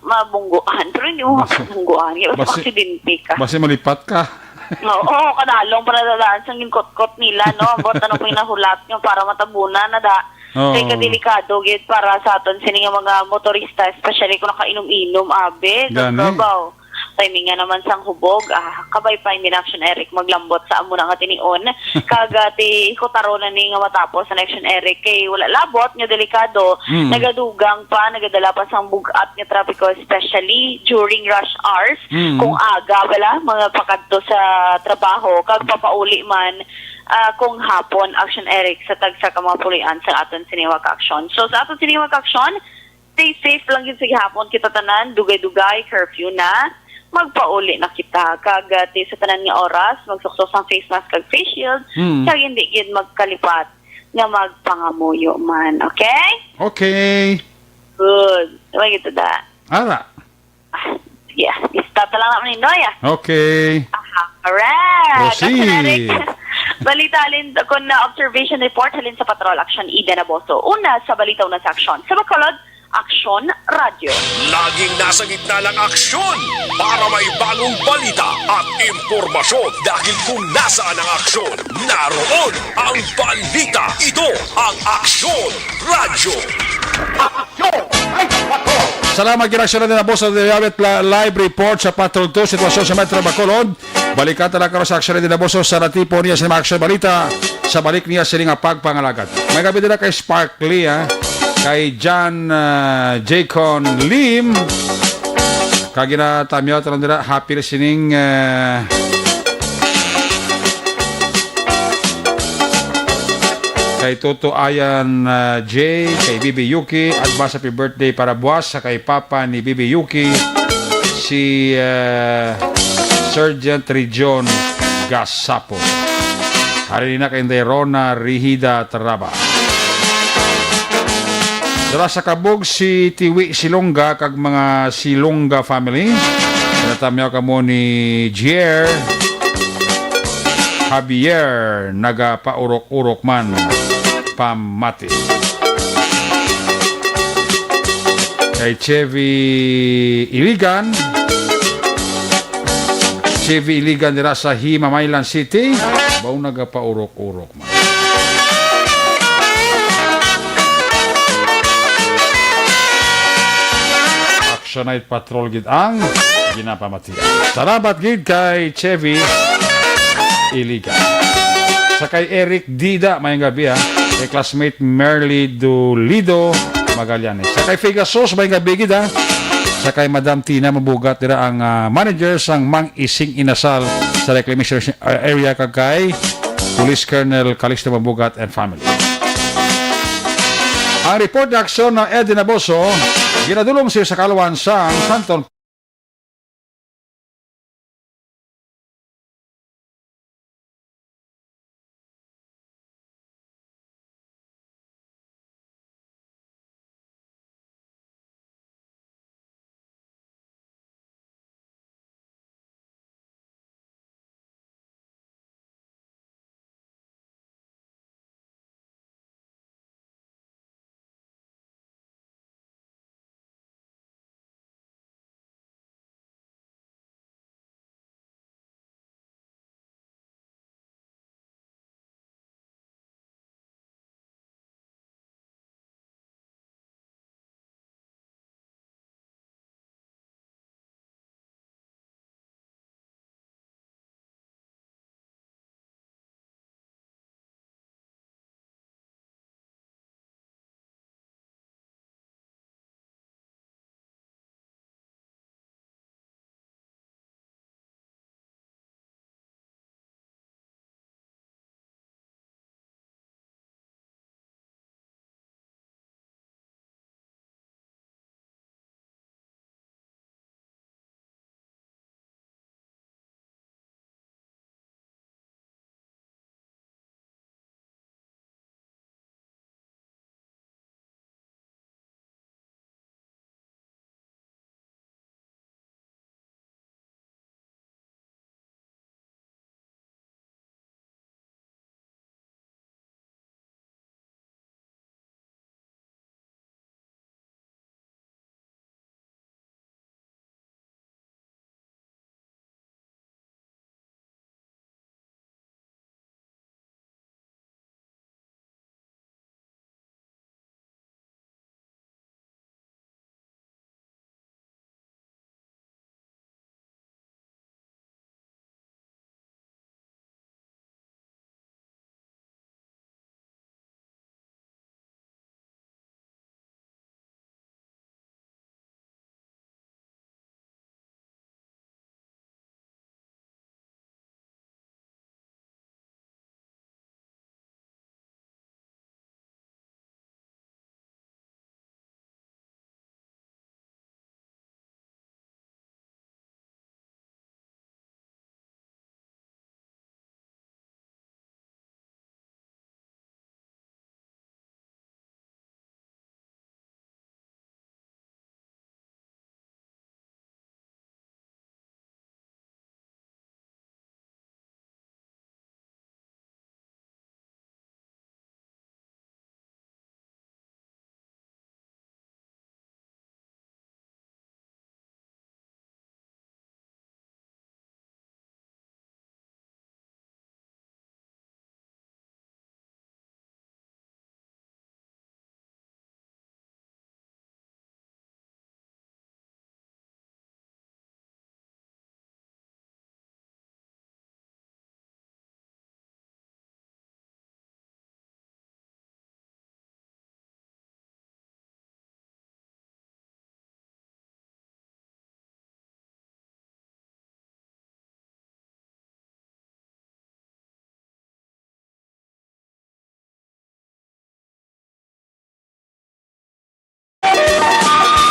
mabungguan, pero hindi mo Basi, mabungguan. Kaya basi, basi aksidente ka. Basi malipat ka. Oo, kadalong pa nadadaan sang ginkotkot nila, no? Ambot ano may nahulat nga para matabunan na da. Oo. Kay kadelikado gid para sa aton sini nga mga motorista, especially kung nakainom-inom, abi, Gani. kagabaw. Timingan naman sang hubog, ah, kabay pa, hindi na, Action Eric, maglambot sa amo na nga tinion. Kag, ah, ti hikutaro na ni nga matapos ang Action Eric kay wala labot nga delikado. Mm. Nagadugang pa, nagadala pa sang bug-at nga trapiko, especially during rush hours. Mm. Kung aga bala, mga pakadto sa trabaho, kag papauli man, ah, kung hapon, Action Eric, sa tagsa ka mga pulian sa aton sini nga ka-aksyon. So, sa aton sini nga ka-aksyon, stay safe lang gid sa gihapon kita tanan, dugay-dugay, curfew na. Magpauli na kita. Kag, ah, ti sa tanan nga oras, magsuksok sang face mask kag face shield, Hmm. kag hindi gid magkalipat nga magpangamuyo man. Okay? Okay. Good. Diba gito da? Ara. Ah, yeah. Bista ta lang naman ni Noy, ah. Okay. Aha, correct. Proceed. Action Eric. Balita halin, kung na observation report halin sa Patrol Action, Eden Aboso. Una sa balita, una sa aksyon. Sa Bacolod, Aksyon Radyo. Laging nasa gitna ng aksyon para may bagong balita at impormasyon. Dahil kung nasaan ang aksyon, naroon ang balita. Ito ang Aksyon Radyo. Salamat gid, Aksyon Radyo, na po sa Diyawit la-, live report sa Patrol two, sitwasyon sa Metro Bacolod. Balikan ta lang karon sa Aksyon Radyo, na po sa natipon niya sa mga aksyon balita sa balik niya sini nga pagpangalagad. May gabi nila kay Sparkly, ha? Kay John, ah, Jaycon Lim. Kag ginatamyaw ta lang nila, happy listening, ah, Kay Toto Ayan, ah, J, kay Bibi Yuki, advance happy birthday para buwas sa kay Papa ni Bibi Yuki, si, ah, Sergeant Region Gasapo. Hari na kay Inday Rona Rihida Traba. Dala sa Kabog si Tiwi Silongga kag mga Silongga family. Natamyaw kamo ni Jer Javier, nagapaurok-urok man pamati. Kay Chevy Iligan, Chevy Iligan dira sa Himamaylan City, baw nagapaurok-urok man. Action Night Patrol gid ang ginapamatian. Salamat gid kay Chevy Iligan. Sa kay Eric Dida, mayong gabi, ha. Kay classmate Merly Dolido Magallanes. Sa kay Pegasus, mayong gabi gid, ha. Sa kay Madam Tina Mabugat, dira ang, ah, manager sang Mang Ising Inasal sa Reclamation, ah, area, kag kay Police Colonel Calixto Mabugat and family. Ang report na aksyon na Eddie Naboso, ginadulong sa Kalawan sang Santon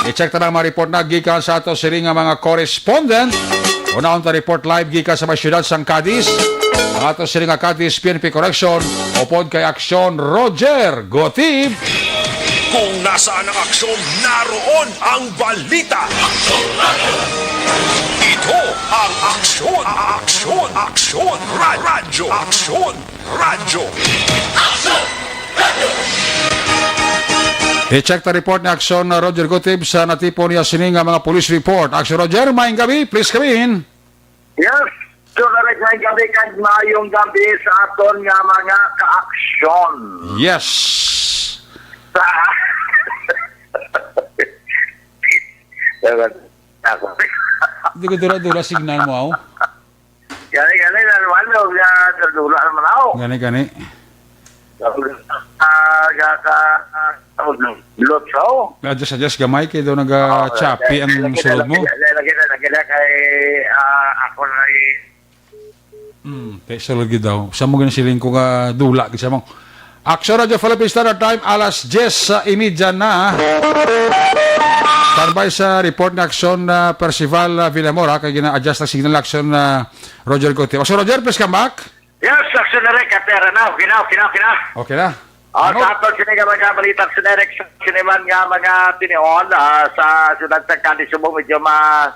I-check ta na ang mga report na gikan sa ato sini nga mga correspondent. Unahon ta report live gikan sa may siyudad sang Cadiz. Ang ato sini nga Cadiz P N P Correction upod kay Aksyon Roger Gotib. Kung nasaan ang aksyon, naroon ang balita. Ito ang Aksyon, Aksyon, Aksyon, Ra- Radyo, Aksyon, Radyo. I-check ta report ni Aksyon Roger Gotib sa natipon niya sini nga mga police report. Aksyon Roger, maayong gabi, please come in. Yes, so direct, maayong gabi kag maayong gabi sa aton nga mga kaaksyon. Yes. Sa Ewan ako. Di ko dula-dula signal mo, aw. Gani, gani, nalwalo, ya, dula naman ako. Gani, gani. Ah, ga ka, ah, lotso. Adjust, adjust gamay kay daw naga-choppy ang sulod mo. Lagi na, lagi na, lagi na kay, ah, ako na ay Hmm, kay sulod gid daw. Sa mo ginasiling ko nga dula gid sa mo. Aksyon Radyo Philippine Standard Time, alas diyes sa imidya na. Standby sa report ni Aksyon, ah, Percival, ah, Villamora, kay gina-adjust ang signal ni Aksyon, ah, Roger Gutierrez. Aksyon Roger, please come back. Yes, Aksyon Eric, kapera na. Okay na, okay na, okay na. Okay na. Ah, Ano? Sa aton sini nga mga balita, Aksyon Eric, sa sini man nga mga tinion, ah, sa siyudad sa Cadiz, Cebu, medyo ma-,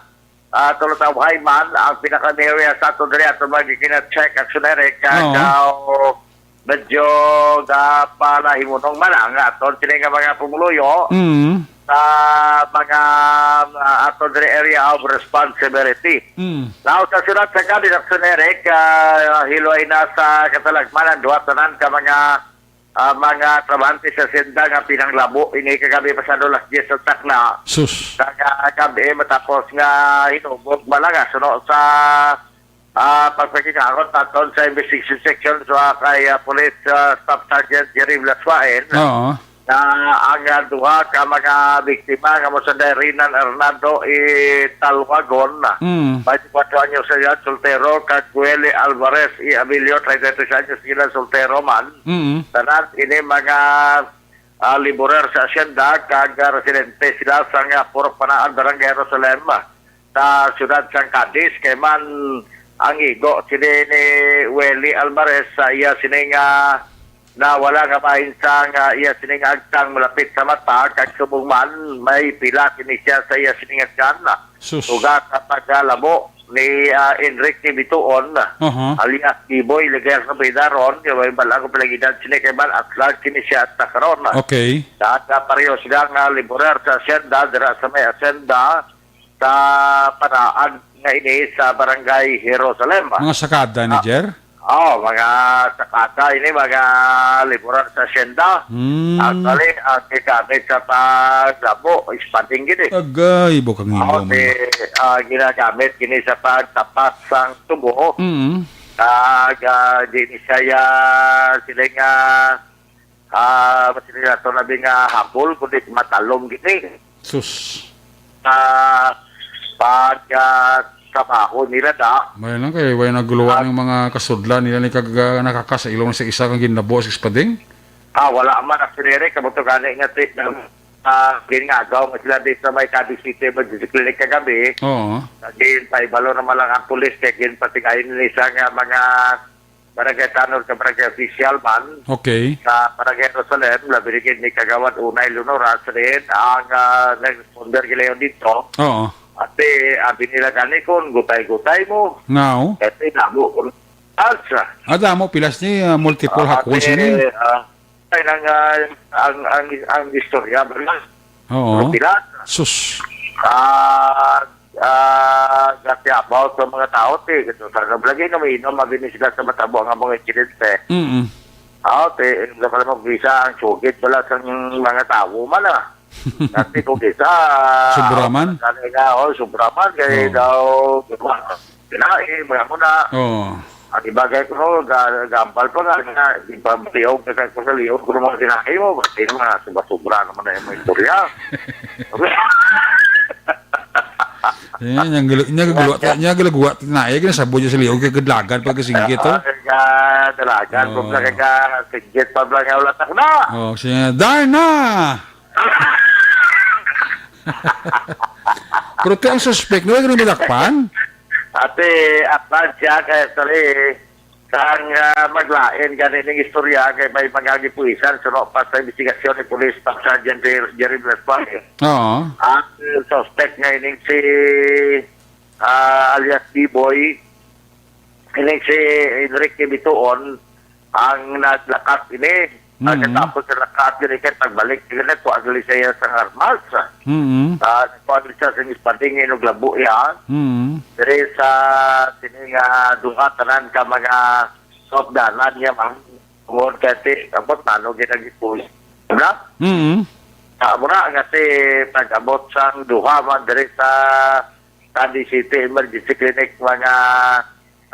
ah, tulutawhay man ang pinaka-area sa aton diri, aton mga gina-check, Aksyon Eric, ah, Oo. Daw medyo gapalahimunong man ang aton sini nga mga pumuluyo Mm. sa mga, ah, aton diri area of responsibility. Mm. Now, sa siyudad sa Cadiz, Aksyon Eric, ah, hiloy na sa katalagman ang duha tanan ka mga, ah, mga trabahante sa senda nga pinanglabo ini kagabi pasado alas diyes sa takna. Sus. Sa kagabi matapos nga hinubog malagas, no, sa, ah, pagpakigahot naton sa investigation section sa kay, ah, Police, ah, Staff Sergeant Jerry Velasquez. Oo. Na ang, ah, duha ka mga biktima nga mo sanday Rinan Hernando Italwagon, Mm. twenty-four anyos sa edad, soltero, kag Willie Alvarez I Abilio, treinta y tres anyos sa edad, soltero man. Mm. Tanan ini mga, ah, laborer sa asyenda kag, ah, residente sila sa nga Purok Panaan, Barangay Jerusalem, sa siyudad sang Cadiz, kay man ang igo sini ni Welly Alvarez sa iya sini nga nawala nga bahin sa nga iya sini nga agtang malapit sa mata, kag subong man may pila kini siya sa iya sini nga tiyan. Sus. Uga sa pagkalabo ni, ah, Enrique Bituon, Aha. alias Biboy, Legal sa Bidaron, nga may balang pinag-edad sini kay man atlag kini siya at karon. Okay. Sa pareho sila nga laborer sa asyenda, dira sa may asyenda, sa Panaan nga ini sa Barangay Jerusalem. Mga sakada ni Ah, Jer? Oh, mga sakada ini, mga laborer sa asyenda. Hmm. Actually, ang gigamit sa paglabo, ispading gini. Agay, bukang Oh, hilaw man di, ba? ah, ginagamit gini sa pagtapas sang tubo. Mm. Kag, ah, di ni siya, sila nga, ah, mas nila to labi nga habol, kundi matalom gini. Sus. Ah, pag, ah, trabaho nila da. May lang kay, way naguluwa Ah. ng mga kasudlan nila ni kag, ah, nakaka sa ilong sa isa kang ginlabo sa ispading? Ah, wala man, actually, Eric, kamo to gani nga ti-, ah, ginngagaw nga sila di sa may Cadiz City Emergency Clinic kagabi. Oo. Gin, paibalo naman lang ang pulis kay ginpatigayon ni isa nga mga barangay tanod ka barangay official man Okay. sa barangay Jerusalem, labi ni gid ni Kagawad Unay Leonora Srin ang, ah, nag-responder gilayon dito. Oo. Ate, abi nila gani kung gutay-gutay mo. Now? Kasi nabo ko. Asa? Ada mo pilas ni, ah, multiple Ah, hakon ate, sini. ah, ay nang, ah, ang, ang, ang istorya ba lang? Oo. Pero pilas? Sus. Ah, ah, gati about sa mga tao, ti, ito sa lagi na may inom, mabini sila sa matabo nga mga insidente. Mm. Ah, ti, hindi ka lang magbisa ang sugit, wala sa mga tao man, ah. Dati ko kita, Sobra man? Kani nga, oh, sobra man, kay Oo. daw, di ba? Pinain, mga muna. Oo. Ang ibagay ko, no, ga-, gambal pa nga, nga, di ba, liog na sa, sa liog ko ng mga sinabi mo, ba't yun, mga sobra-sobra naman na yung mga istorya? Eh, niyang gulu-, niya gaguluwa, niya gulagwa, na, eh, ginasabot niya sa liog, kay kadlagan, pagkasinggit, oh. Ah, kay kadlagan, Oo. kung sa kay kasinggit, pa blang nga ulat ako na. Oh, siya, Darna! Pero ti ang suspect, no, gani madakpan? Ate, apan siya kay actually, sang, ah, maglain gani ning istorya kay may mga gipuisan suno pa sa investigasyon ni Police Staff Sergeant Jer-, Jerry Velasquez. Oo. Ang suspect nga ining si, ah, alias B-Boy, ining si Enrique Bituon, ang naglakat ini. Mm. Pagkatapos sa lakat, gani kay pagbalik, gani, kuha gali siya sang armas. Mm. Ah, nagkuha gali siya sang espading, inuglabo iya. Mm. Diri sa sini nga duha tanan ka mga kaupdanan niya, ma'am. Tungod kay ti, abot na, no, ginagipos. Wala? Mm. Ah, mura nga si pag-abot sang duha man diri sa Cadiz City Emergency Clinic, mga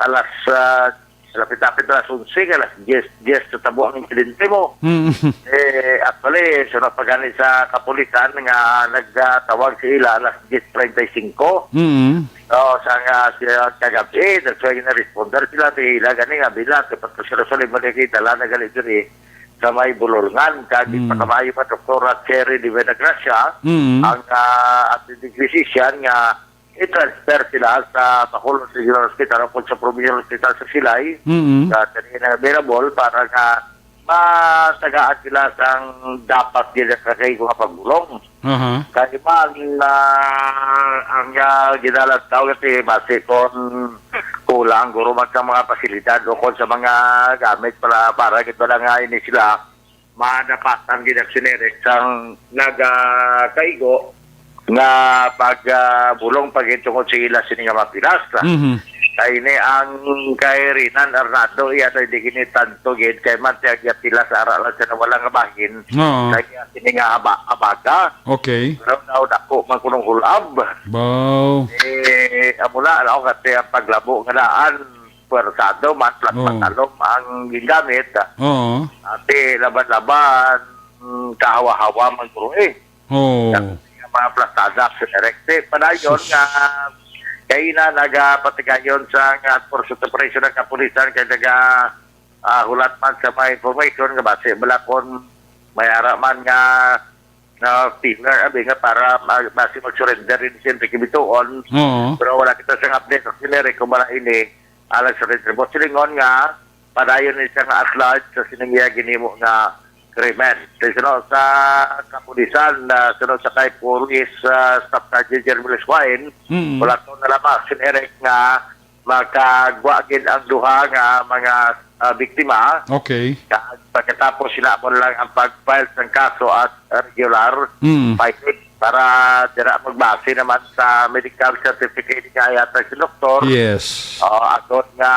alas, ah, lapit-lapit alas onse, alas diyes, diyes sa tabo ang insidente mo. Mm. Eh, actually, sunod pa gani sa kapulisan nga nagtawag sa ila alas diyes treinta y cinco. Mm. O, sa nga siya kagabi, that's why na-responder sila, sa ila gani nga bilat, kapag sila sa lima na kita, la na gani diri, sa may Bulolngan, kag Mm. ipakamayo pa Doktora Cherry de Buenagracia, Mm. ang, ah, at physician nga i-transfer sila sa Bacolod Regional Hospital o kung sa Provincial Hospital sa Silay, Mm. nga dali na available para nga matagaan sila sang dapat nila kakaigo nga pagbulong. Aha. Kay man, ah, ang, ah, ginalantaw kasi base kon kulang guro man sa mga pasilidad o kon sa mga gamit para, para gid wala nga ini sila madapatan gid ang sinerek sang nagakaigo nga pag, ah, bulong pa gid tungod sa ila sini nga mapilas. Mhm. Kay ini ang kay Rinan Arnado, iya na hindi gini tanto gid kay man siya giapila sa ara lang siya na wala nga bahin. Oo. Kay iya sini nga aba-, abaga. Okay. Pero daw dako man kunong hulab. Baw. Eh, amo na, ano, kasi ang paglabo nga daan, pwersado man, flat Oo. pantalon ang gingamit. Oo. Ati, laban-laban, mm, kahawa-hawa man guro eh. Oo. Ang mga plastada, direkte. Padayon Sus. nga, kay na nagapatigayon sa nga force of operation ng kapulisan, kay naga, ah, hulat man sa mga information nga base bala kon may ara man nga na pillar, abi nga para ma-, basi mag-surrender rin si Enrique Bituon. Oo. Pero wala kita sa update sa generic kung wala ini, alang sa red report. Silingon nga, padayon ni siya nga at large sa sining iya ginimo nga krimen. Sa sunod sa kapulisan, na sunod sa kay Police, ah, Staff Sergeant Jeremy Leswain, Mm. wala to na lamang si Eric nga makagwa gid ang duha nga mga, ah, biktima. Okay. Kag pagkatapos sila mo lang ang pag-file sang kaso at regular Mm. filing para dira magbase naman sa medical certificate nga yata si doktor. Yes. O, aton nga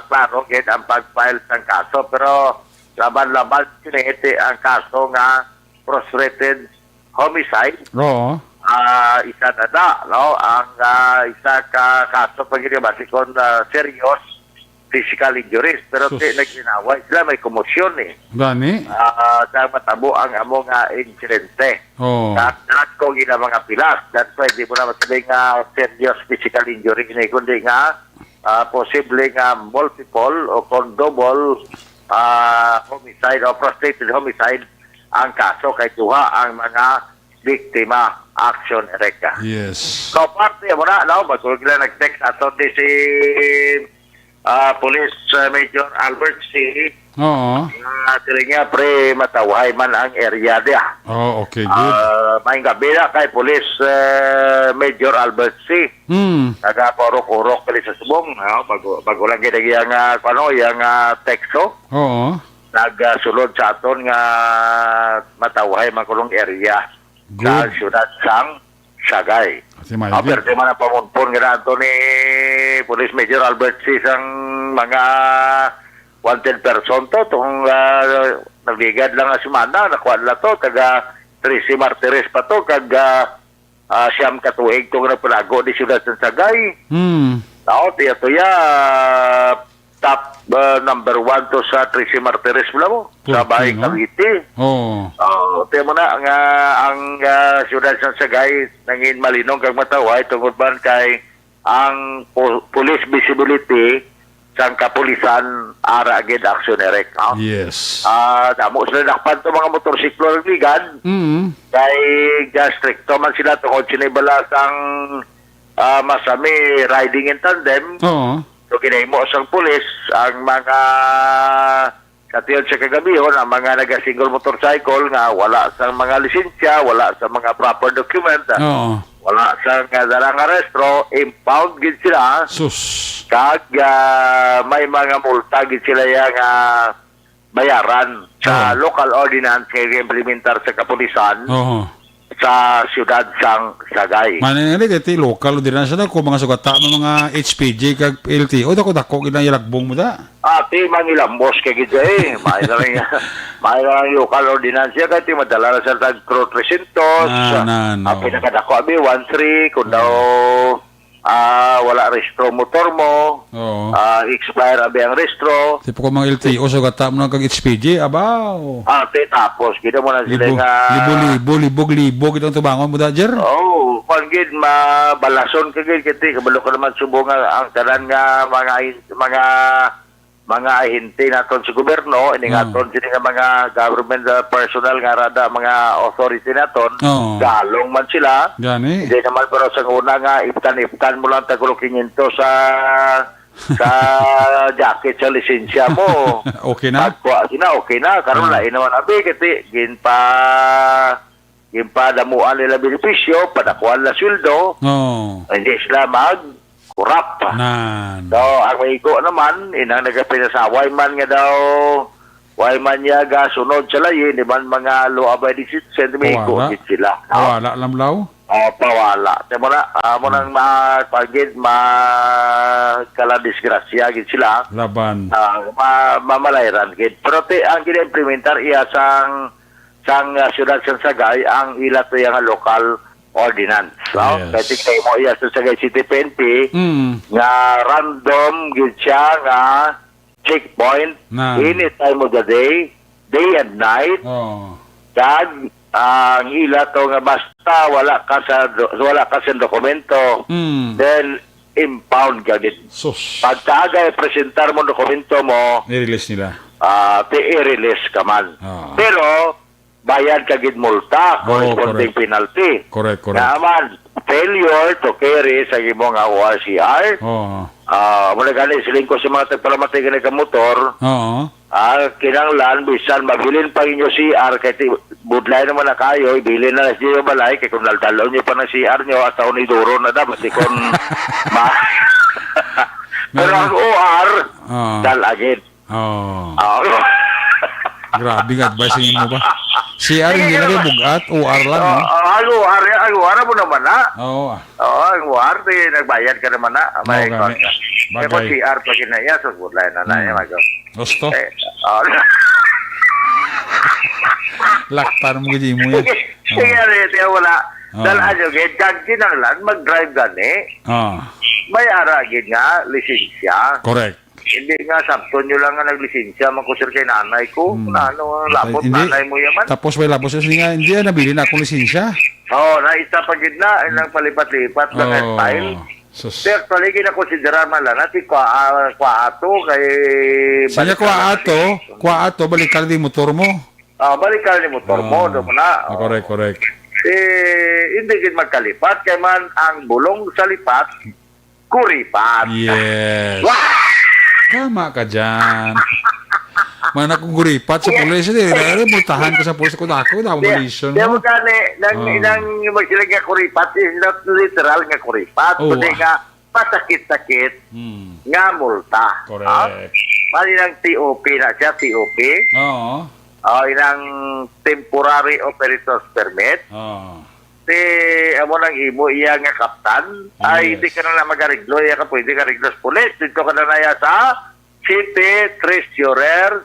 klaro gid ang pag-file sang kaso, pero laban-laban kini iti ang kaso nga frustrated homicide. Oo. Ah, isa na na, no? Ang, ah, isa ka kaso pa gid base kon, ah, serious physical injuries, pero ti Sus. naglinaway sila, may komosyon eh. Gani? Ah, sa matabo ang amo nga insidente. Oo. Sa ko gina mga pilas, that's why di mo na masabi nga serious physical injury ini, kundi nga, ah, posible nga multiple o kon double, ah, homicide o frustrated homicide ang kaso kay duha ang mga biktima. Action, Erica. Yes. So, parte mo na, no? Bago sila nag-text ato di si, ah, Police, ah, Major Albert C. Oo. Ah, dili niya, pre, matawhay man ang area diya. Oh, okay, good. Ah, maayong gabi na kay Police, ah, Major Albert C. Hmm. Nagapaurok-urok dali sa subong, no? Bago, bago lang gid ang iyang, ah, ano, iyang, ah, teksto. Oo. Nagasulod sa aton nga matawhay man kunong area sa Good. siyudad sang Sagay. Si Mike. Ah, pero di man ang pamunpon nga nato ni Police Major Albert C sang mga wanted person to, tong, ah, nagligad lang nga semana, nakuha nila to, taga trese Martires pa to, kag, ah, ah, siyam ka tuig to nga nagpalago di siyudad sang Sagay. Hmm. Tao, tiya-tuya, top, ah, number one to sa trese Martires, wala mo? Sa Fourteen, Bay, no? Cavite. Oo. Oh, tiyan mo na nga ang, ah, siyudad sang Sagay nangin malinong kag matawhay tungod man kay ang po-, police visibility sang kapulisan, ara gid action direct, no? Yes. Ah, damo sila dakpan to mga motorsiklo, Ligan. Mm. Kay gastrikto man sila tungod sini bala sang, ah, masami riding in tandem. Oo. So, ginahimo sang pulis ang mga, sa tiyon sa kagabihon, ang mga naga-single motorcycle nga wala sa mga lisensya, wala sa mga proper document, Oo. wala sa nga dala nga rehistro, impound gid sila. Sus. Kag, ah, may mga multa gid sila ya nga bayaran sa Oo. local ordinance nga implementar sa kapulisan Oo. sa siyudad sang Sagay. Manay na ni, kay ti local ordinance na, kung mga sugata ng mga H P G kag L T O, dako-dako gid ang ilagbong mo da. Ati, mangilambos ka gid eh. May na lang, may na lang local ordinance ya, kay ti madala na sa tag three three hundred. Na, na, no. Ang pinakadako abi, one three, kung daw, ah, wala rehistro motor mo, Oo. ah, expire abi ang rehistro. Tipo ko mga L T O, sugata mo na kag H P G, abaw. Ati, tapos, gid mo na sila Libo, nga libo-libo, libog-libo, gid ang tubangon mo da, Jer? Oo, kwan gid, mabalason ka gid, kay ti, kabalo ka naman, subo nga, ang tanan nga mga, mga, mga ahente naton sa gobyerno, ining Ah. aton sini nga mga government, ah, personnel nga rada, mga authority naton, Oo. galong man sila. Gani. Hindi naman, pero sa una nga, iptan-iptan mo lang tagulo quinientos sa, sa jacket sa lisensya mo. Okay na? Pagkuha sila, okay na. Karon Ah. lain naman, abi, kasi ginpa, ginpadamuan nila benepisyo, padakuan na sweldo. Oo. Hindi sila mag-corrupt. Nan. So, ang maigo naman, inang nagapinasaway man nga daw, way man niya gasunod sa layi, di man mga law-abiding citizen, maigo Wala. gid sila. No? Wala, lamlaw? Oh, pawala. Kaya mo na, ah, mo nang ma-, pagid, ma-, kala disgrasya gid sila. Laban. Ah, ma-, mamalayran gid. Pero ti, ang gina-implementar iya sang, sang, ah, siyudad sang Sagay, ang ila to yang local ordinance. No? Yes. Kaya tignan mo iya sa Sagay City P N P, Mm. nga random gid siya nga checkpoint, Na. any time of the day, day and night, Oo. kag ang ila to nga basta wala ka sa do-, wala ka sa dokumento, Mm. then impound ka gid. Sus. Pagkaagay, presentar mo dokumento mo, I-release nila. ah, ti-, i-release ka man. Oo. Pero, bayad ka gid multa, Oo, corresponding correct. penalty. Correct, correct. Nga man, failure to carry sa imo nga O R C R. Oo. Ah, muna gani, siling ko sa mga tagpalamati gani ka motor, Oo. ah, kinahanglan, bisan mabilin pa inyo C R, kay ti-, budlay naman na kayo, ibilin na sa inyo balay, kay kung naldalon nyo pa ng C R nyo, hasta uniduro na dapat, di kung ma-, pero Meron. ang O R, Oo. dal agad. Oh. Ah, Grabe nga advice sa imo ba? C R, hindi na kayo bugat, O R lang, Oh, no? ah, ang O R, ang O R mo naman na. Oo, ah. Oo, ang O R, di, nagbayad ka naman na. May Oo, gani. kwan ka. May Bagay. C R pa ginaya, so, wala na na, Hmm. eh, mag- Gusto? Eh, oh. Laktan mo gid mo yan. Sige, Oh. sige, sige, wala. Oh. Dahil ano, gid, kag kinahanglan, mag-drive gani. Oh. May ara gid nga, lisensya. Correct. Hindi nga, sabton nyo lang nga naglisensya man ko, sir, kay nanay ko. Hmm. Na ano, labot Ay, hindi. nanay mo yaman. Tapos may labot siya, sige nga, hindi, ah, nabili na akong lisensya. Oo, na isa pa gid na, ilang palipat-lipat lang ang Oo. style. Sus. Sir, actually, ginakonsidera man lang natin, kwa, ah, kwa ato, kay Sa niya, balikan kwa na ato, natin. kwa ato, balikan din motor mo. Ah, balikan ni motor mo, Ah, doon mo na. ah, correct, Oh. correct. Eh, hindi gid magkalipat, kay man ang bulong sa lipat, kuripat. Yes. Wah! Tama ka dyan. Man akong kuripat sa Yes. pulis, eh, eh, multahan ko sa pulis, kung ako, damo Di, malisyon di mo mo. gani, nang, Ah. nang magsilag nga kuripat is not literal nga kuripat, Oo, kundi ah. nga pasakit-sakit Hmm. nga multa. Correct. Ah? Mali ng T O P na siya, T O P. Oo. Oh, inang temporary operator's permit. Oo. Si, amo nang imo iya nga kaptan. Ay, Yes. hindi ka na lang mag-ariglo, iya ka pwede ka ariglo sa pulis. Dito ka na na iya sa City Treasurer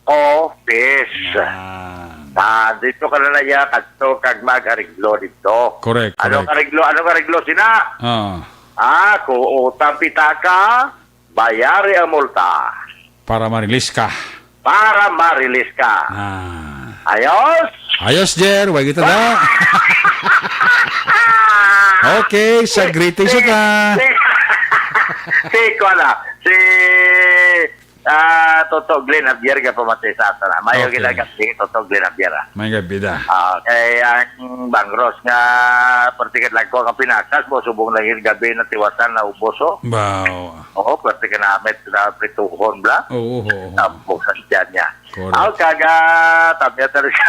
Office. Yan. Ah, dito ka na na iya kadto kag mag-ariglo dito. Correct, Ano correct. ka ariglo? Ano ka ariglo sina? Ah. Ah, kung utang pitaka, bayari ang multa. Para ma-release ka. Para ma-release ka. Ah. Ayos? Ayos, Jer. Way kita na. Okay, sa greetings Si, ta. si, si, kuwan na. Si Ah, Toto Glenn Javier nga pamati sa ato na. Mayo Okay. ginagabi, Toto Glenn Javier, ah. May gabi da. Ah, kay ang Bangros nga particular lang ko ang pinakas mo, subong lang yung gabi na tiwasan na ubos, oh. Wow. Oo, pwerte ka namit na prituhon, bla. Oo, oo, oo. Tapos ang tiyan niya. Correct. Aw, kaga, tabi na talaga.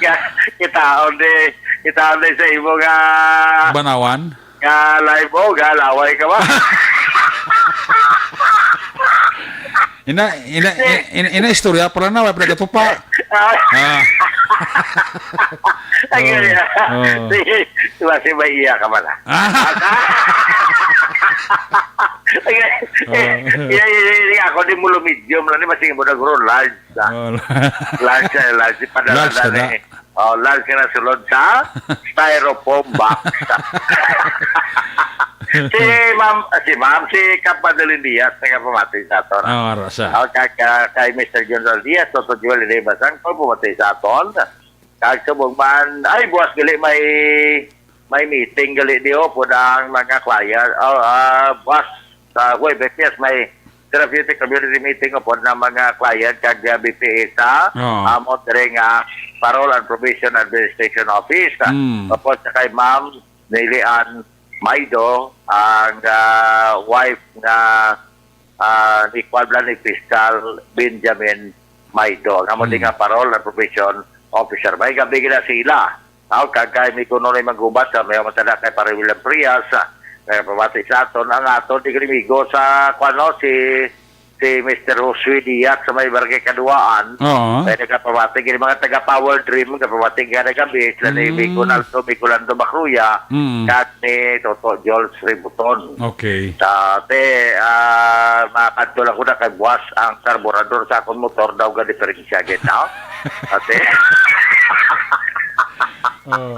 Ka-, kitaon di, kitaon di sa imo nga Banawan? Nga live mo, ga laway ka ba? Ina, ina, ina, ina, ina istorya pala na, wala pala pa. Ah. Ah. Ay, Oh, kaya. oh. Sige, diba, si Bahia ka man, ah. Ah. Ay, Oh. iya, iya, iya, ako di mo medium lang, di ba, sige mo nag-roll large, ah. Oh, Large, eh, large, padala Large na ka na. eh. Oh, large ka na sulod sa styrofoam box. Si ma'am, si ma'am, si Kap Madeline Diaz, nagapamati sa aton. Ah, ara siya. Oh, kag, ah, kay Mister General Diaz, Toto Joel, Rey Basangkol, pamati sa aton. Kag subong man, ay, buwas gali may, may meeting gali di, oh, po ang mga client. Oh, ah, buwas, sa Huwebes, yes, may therapeutic community meeting, oh, po na mga client kag, ah, B P A sa, Oo. ah, mo dire nga Parole and Probation Administration Office. Mm. Tapos sa kay Ma'am Nelly Ann Maido, ang, ah, wife nga, ah, ni Kuan Blan, ni Fiscal Benjamin Maido. Ang amo di Hmm. nga parole and probation officer. May gabi gina sila. Aw, kagay mi kuno ni maghubat sa may matada kay Pare William Frias, ah, kay pamati sa aton, ang aton di migo sa, kuan, no, si, si Mister Josue Diaz sa may Barangay Kaduaan. Oo. Kaya nagapamati, gini mga taga Power Dream, nagapamati nga nagabi, sila ni Hmm. Migo Naldo, Migo Lando Macruya, Hmm. kag ni Toto Jules Ributon. Okay. Sa ate, ah, makadto lang ko na kay buwas ang karburador sa akong motor daw ga diferensya gid, no? Ate. Oh.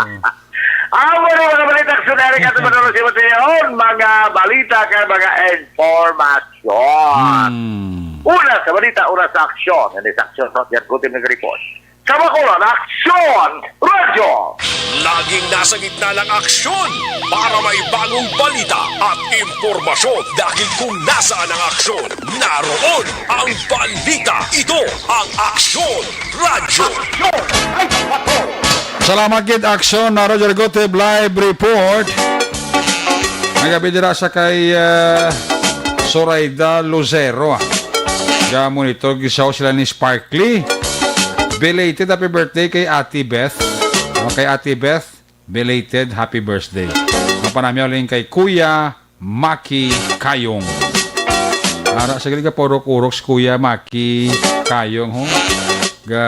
Amo na mga balita, aksyon na rin ato manalo si Mateo. Mga balita kay mga informasyon. Hmm. Una sa balita, una sa aksyon. Hindi sa aksyon, no? Yan ko din nag-report. Sa Bacolod, Aksyon Radyo! Laging nasa gitna ng aksyon para may bagong balita at impormasyon, dahil kung nasaan ang aksyon, naroon ang balita. Ito ang Aksyon Radyo. Salamat gid, Aksyon na Roger Gotib Live Report. Nagabi dira sa kay, ah, Sorayda Lucero, ah. Ga-monitor gid sa sila ni Sparkly. Belated happy birthday kay Ate Beth. O, kay Ate Beth, belated happy birthday. Mapanamyaw lang kay Kuya Maki Kayong. Ara sa gali ka purok-urok si Kuya Maki Kayong, ho. Ga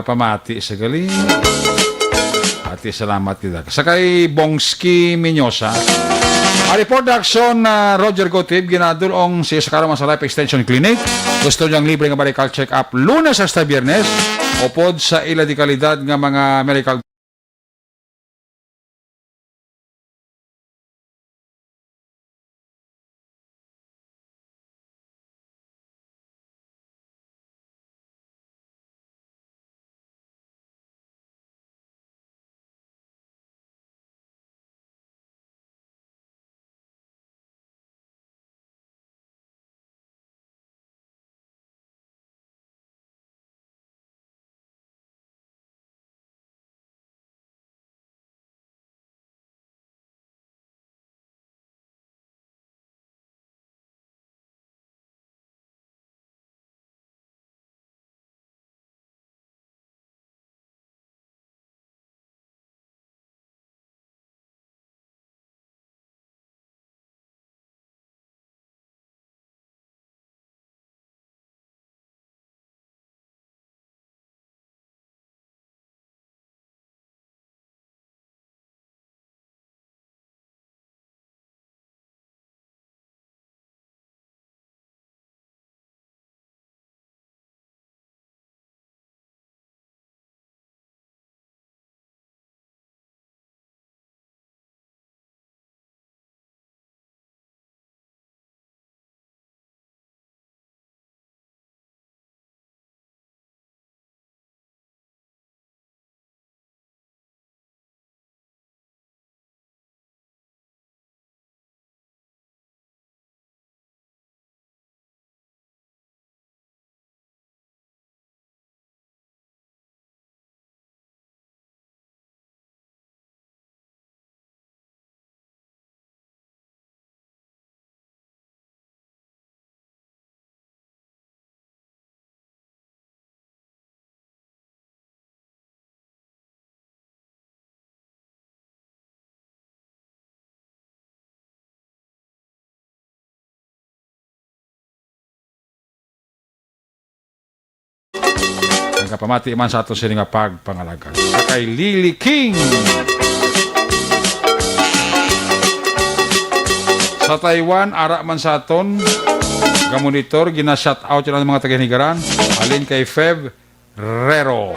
pamati sa gali. Ati, salamat kita. Sa kay Bongski Minyosa. A report action na Roger Gotib, ginadulong si Oscar Masalay Extension Clinic. Gusto niyang libre nga medical check-up Lunes hasta Biyernes. Upod sa ila di kalidad nga mga medical Kapamati man sa aton sini nga pagpangalaga. Sa kay Lily King. Sa Taiwan, ara man sa aton. Gamonitor, gina-shout out yun ang mga taga-Hinigaran. Halin kay Feb Rero.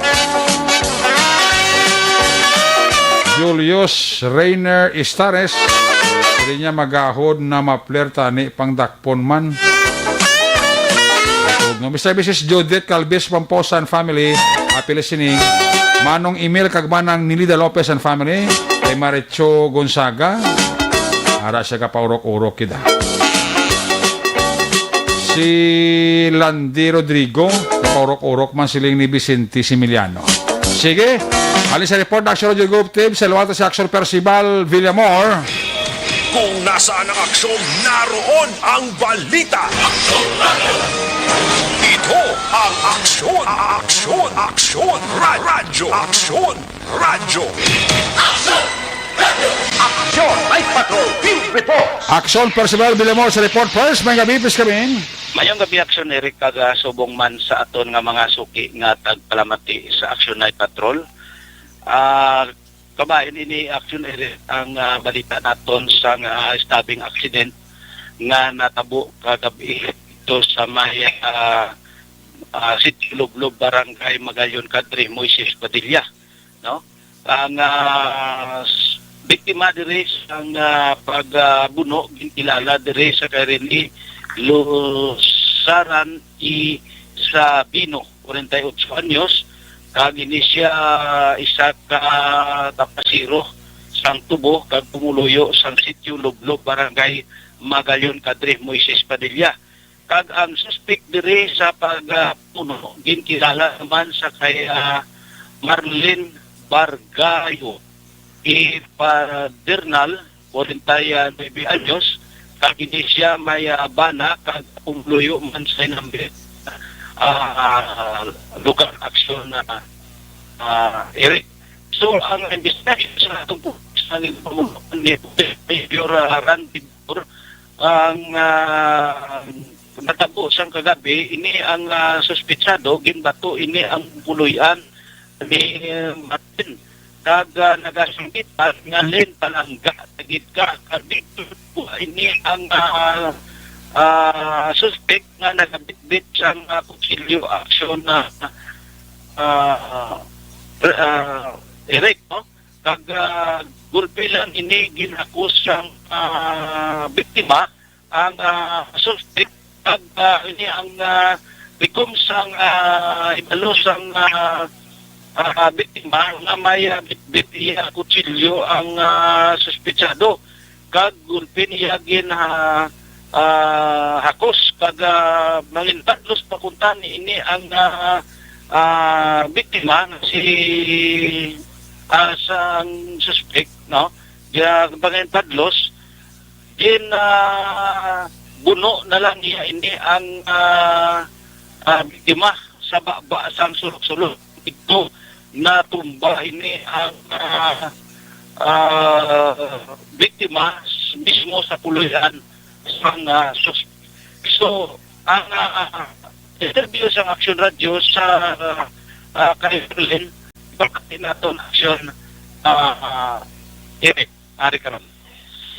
Julius Reiner Istares. Dili niya magahod na mapler tani pangdakpon man. No, Mister Missus Judith Calvis Pomposa and family, apil sini Manong Emil kag Manang Nilida Lopez and family, kay Maricho Gonzaga, ara siya kapaurok-urok kita. Si Landy Rodrigo, kapaurok-urok man siling ni Vicente Similiano. Sige, halin sa report, Action Radio Group Team, sa luwata si Action Percival Villamor. Kung nasaan ang aksyon, naroon ang balita. Ito ang aksyon, aksyon, aksyon, ra- radyo, aksyon, radyo. Action Night Patrol Field Report. Action Percival Villamor sa report first. May gabi, please, kami. Mayong gabi, Action Eric, kag, ah, subong man sa aton nga mga suki nga tagpalamati sa Action Night Patrol. Ah, kabahin ini, Action Eric, ang, ah, balita naton sa nga stabbing accident nga natabo kagabi dito sa may, ah, ah, Sitio Lublob, Barangay Magayon, Kadre Moises Padilla, no? Ang, ah, s- biktima diri sang, ah, pagbuno ginkilala diri sa kay Rene Lusaran I. Sabino, forty-eight anyos, kag ini siya isa ka tapasero sang tubo kag pumuluyo sang Sitio Lublob, Barangay Magayon, Kadre Moises Padilla. Kag ang suspek diri sa pagbuno ginkilala naman sa kay, ah, Marlene Bargayo I. Padernal, forty-nine anyos, kag ini siya may, ah, bana kag pumuluyo man sa inambit, ah, lugar aksyon na, ah, Eric. So, ang investigation sa atong pulis ang ipamunuan ni Major, ah, Randy Ang, ah, natabo sang kagabi, ini ang, ah, suspetsado, ginbato ini ang puluy-an ni Martin. Kag, ah, nagasambitan nga, "Len, palangga na gid ka." Kag dito po, ini ang, ah, ah, suspek nga nagabitbit sang, ah, kutsilyo aksyon na, ah, ah, Eric, no? Kag, ah, gulpi lang ini ginhakos sang, ah, biktima ang, ah, suspek. Kag, ah, ini ang, ah, likom sang, ah, ibalo sang, ah, ah, biktima nga may, ah, bitbit iya kutsilyo ang, ah, suspetsado. Kag gulpi niya gin, ah, ah, hakos kag, ah, manginpadlos pa kuntani ini ang, ah, ah, biktima nga si, ah, sang suspek, no? Gin-, manginpadlos, gin, ah, buno na lang niya ini ang, ah, ah, biktima sa baba sang sulok-sulok. Ito, natumba ini ang, ah, ah, biktima s- mismo sa puloy-an sang, ah, suspek. So, ang, ah, interview sa Action Radio sa, ah, ah, kay Berlin, bakit naton action, ah, Eric, ari karon.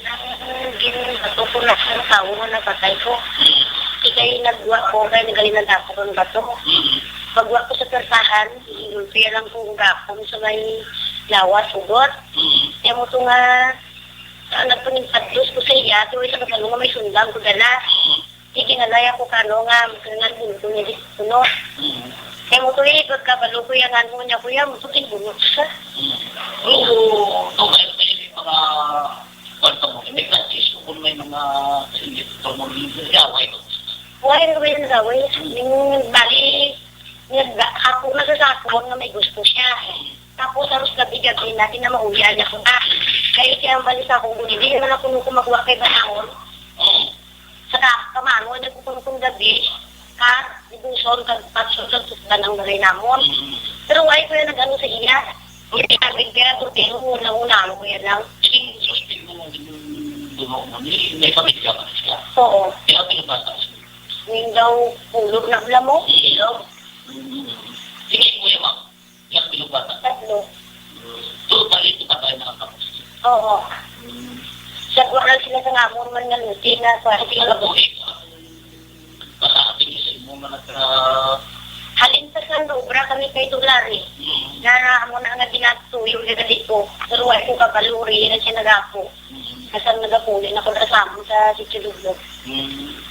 Nang gin-, bato ko na ang tawo nga napatay ko. Ikay nagwa ko, kay nagalingan ako ng bato. Pagwa ko sa persahan, gulpihan lang ko gapon sa may lawas, ugot. Kaya mo to nga, ah, nagpanginpadlos ko sa iya, tuloy sa kasalo nga may sundang ko dala. Sige, nalaya ko kano nga, kanang bulo niya di kuno. Kaya mo to eh, pagkabalo ko yan, ano niya, kuya, mo to kinbunot siya. Pero, okay, may mga, kwan ka mo, may practice ko kung may mga, hindi ko mo rin, away ko. Wala ko yung away. Yung bali, nag-, ako na sa sakon nga may gusto siya. Tapos, haros gabi-gabi natin na mauya niya ko na. Kaya siya ang bali sa akong guli, hindi naman ako nung kumagwa kay Banaon. Sa ka-, kamano, nagkukuno kong gabi, ka, ibuson, kag patson, kag sukdan ang balay namon. Pero why ko yan nag-ano sa iya? Hindi ka bigyan ko, pero una-una, ano ko yan lang. Sige, suspect mo lang din yung dumaw mo. May, may pamilya ka na siya. Oo. Kaya ang pinabata siya. Yung daw, pulog na pala mo. Hindi daw. Mm. Sige, kuya, Oo. Sa kuwan sila sa ngamon man nga luti na sa Ano buhi ka? Basta ating isa mo man nag-, ah, Halin sa San Obra kami kay Dolari. Mm. Nga amo na nga ginatuyo nga gali ko. Pero wala ko kabalo, rin na siya nagapo. Mm. Kasang nagapuli na ko na sa amo sa Sitio Dublog. Mm.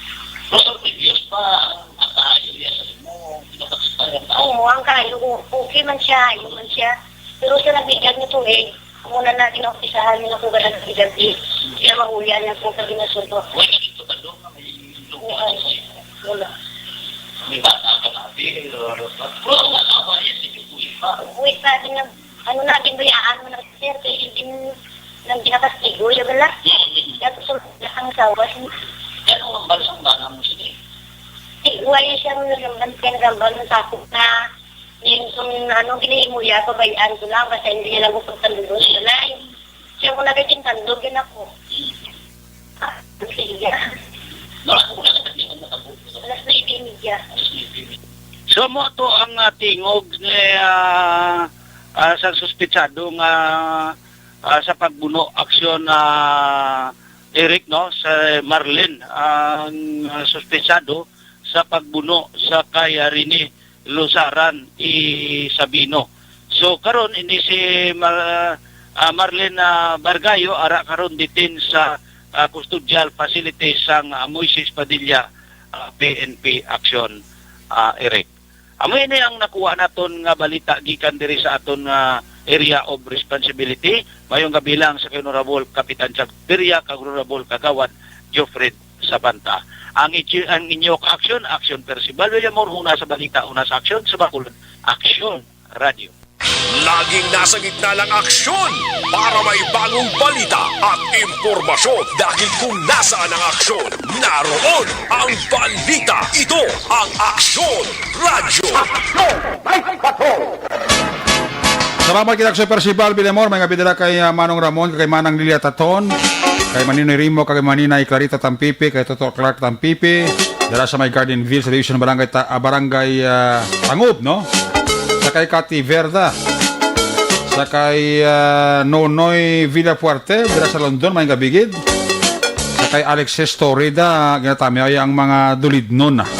Pero sa previous pa, ang kayo, yes, mo, pinapakita yan. Oo, ang kayo, o-, okay man siya, ayun man siya. Pero sa nagligad nga tuig, amo na na ginaumpisahan nila ko ganang gabi. Kaya mahuyan niya ko sa ginasundo. Wala ka dito, Tandong, na may lupa Oo, ay. Sa iyo. Wala. May bata ka na, di, pero, pero ang asawa niya, si Kuya pa. Uy, sabi niya, ano na, ginbayaan mo na, sir, kay hindi mo nang ginakastigo, ya bala? Mm, mm. Kaya gusto mo na ang asawa, sin- Pero ang balang ba na mo, sige? Di, wala siya mo naman, kaya naman, takot na, Yung kung ano, ginahimo niya, pabayaan ko lang, basta hindi niya lang ko pagtandugon sa balay. Siya ko nagkakintandog, yun ako. Ah, sige. Alas nuebe y media. So, mo to ang, ah, tingog ni, ah, ah, sa suspetsado nga, ah, sa pagbuno aksyon, ah, Eric, no, sa Marlin, ang, ah, suspetsado sa pagbuno sa kay, ah, Rene Luzaran I. Sabino. So, karon ini si Mar-, ah, Marlin, ah, Bargayo, ara karon detain sa, ah, custodial facility sang, ah, Moises Padilla, ah, P N P Action, ah, Eric. Amo ini ang nakuha naton nga balita gikan diri sa aton nga area of responsibility. Mayong gabi lang sa kay Honorable Kapitan Chag Piria kag Honorable Kagawad Geoffrey Sabanta. Ang itsi-, ang inyo ka-aksyon, Aksyon Percival Villamor, una sa balita, una sa aksyon, sa Bacolod, Aksyon Radio. Laging nasa gitna ng aksyon para may bagong balita at impormasyon. Dahil kung nasaan ang aksyon, naroon ang balita. Ito ang Aksyon Radyo. Salamat kita sa Percival Villamor, may nga bidala kay, ah, Manong Ramon, kay Manang Lilia Taton, kay Maninoy Rimo, kay Maninay Clarita Tampipi, kay Toto Clark Tampipi, dala sa may Garden View sa Division Barangay Ta-, ah, Barangay, ah, Tangub, no? Sa kay Cathy Verda, sa kay, ah, Nonoy Villafuerte, dala sa London, may nga bigid. Sa kay Alexis Torreda, ginatami ay ang mga dulidnon, ah,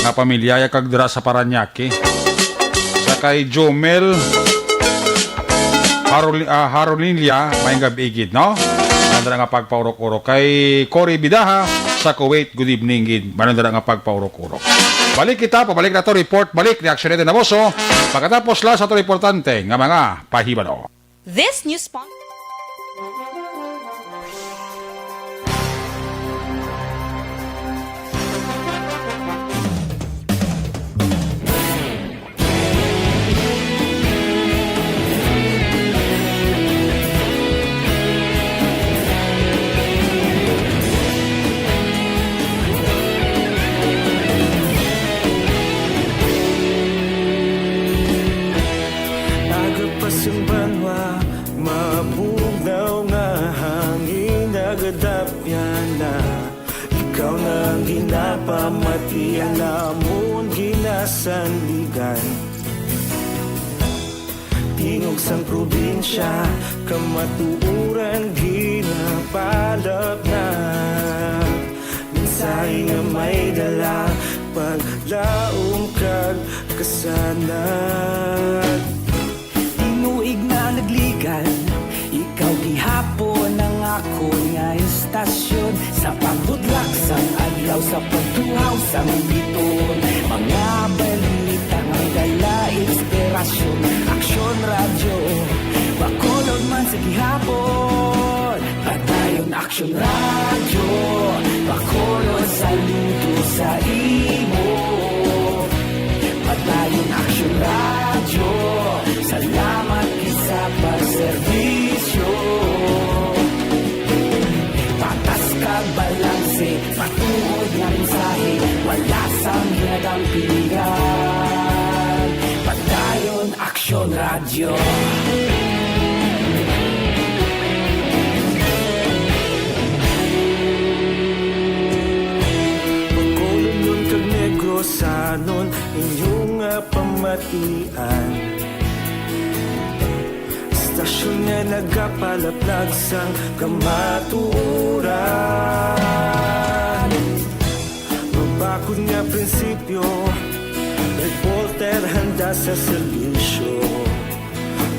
nga pamilya, ya kag dira sa Parañaque. Sa kay Jomel Haroli-, ah, Harolilia, may nga bigid, no? Ang dira nga pagpaurok-urok. Kay Cory Bidaha sa Kuwait, good evening, gid. Manon dira nga pagpaurok-urok. Balik kita, pabalik na to, report, balik, reaksyon natin na boso. Pagkatapos la sa to importante nga mga pahibalo. This news spon- Aga pa sang banwa, mabugnaw nga hangin nagadapyan na. Ikaw na ang ginapamati, ang amon ginasandigan. Tingog sang probinsya, kamatuoran ginapalapnat. Mensahe nga may dala, paglaom kag kasanag. Tinuig na nagligan, ikaw gihapon ang akon nga estasyon. Sa pagbudlak sang adlaw, sa pagtuhaw sang biton, mga balita nga dala inspirasyon. Aksyon Radyo, Bacolod man sa gihapon. Padayon Aksyon Radyo, Bacolod, saludo sa imo. Padayon Aksyon Radyo, salamat gid sa pagserbisyo. Patas kag balanse, matuod nga mensahe, wala sang ginadampigan. Padayon Aksyon Radyo. Bacolodnon kag Negrosanon, inyo nga pamatian. Sa Istasyon nga nagapalaplag sang kamatuoran. Mabakod nga prinsipyo, reporter handa sa serbisyo.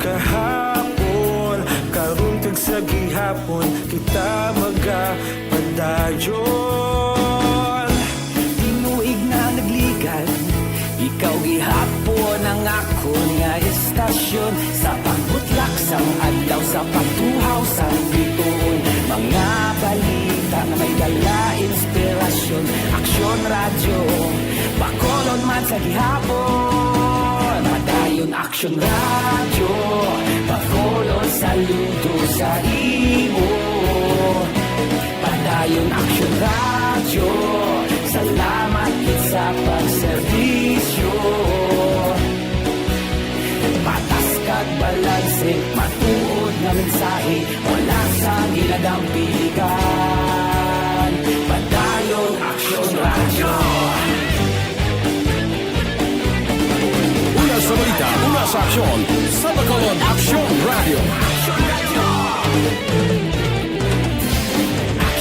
Kahapon, karon kag sa gihapon, kita magapadayon. Tinuig na nagligan, ikaw gihapon ang akon nga istasyon. Sa pagbutlak sang adlaw, sa pagtuhaw sang bituon, mga balita nga may dala inspirasyon. Aksyon Radyo, Bacolod man sa gihapon. Padayon Aksyon Radyo, Bacolod, saludo sa imo. Padayon Aksyon Radyo, salamat gid sa pagserbisyo. Patas kag balanse, matuod nga mensahe, wala sang ginadampigan. Padayon Aksyon Radyo. Una sa balita, una sa aksyon, sa Bacolod Aksyon Radyo.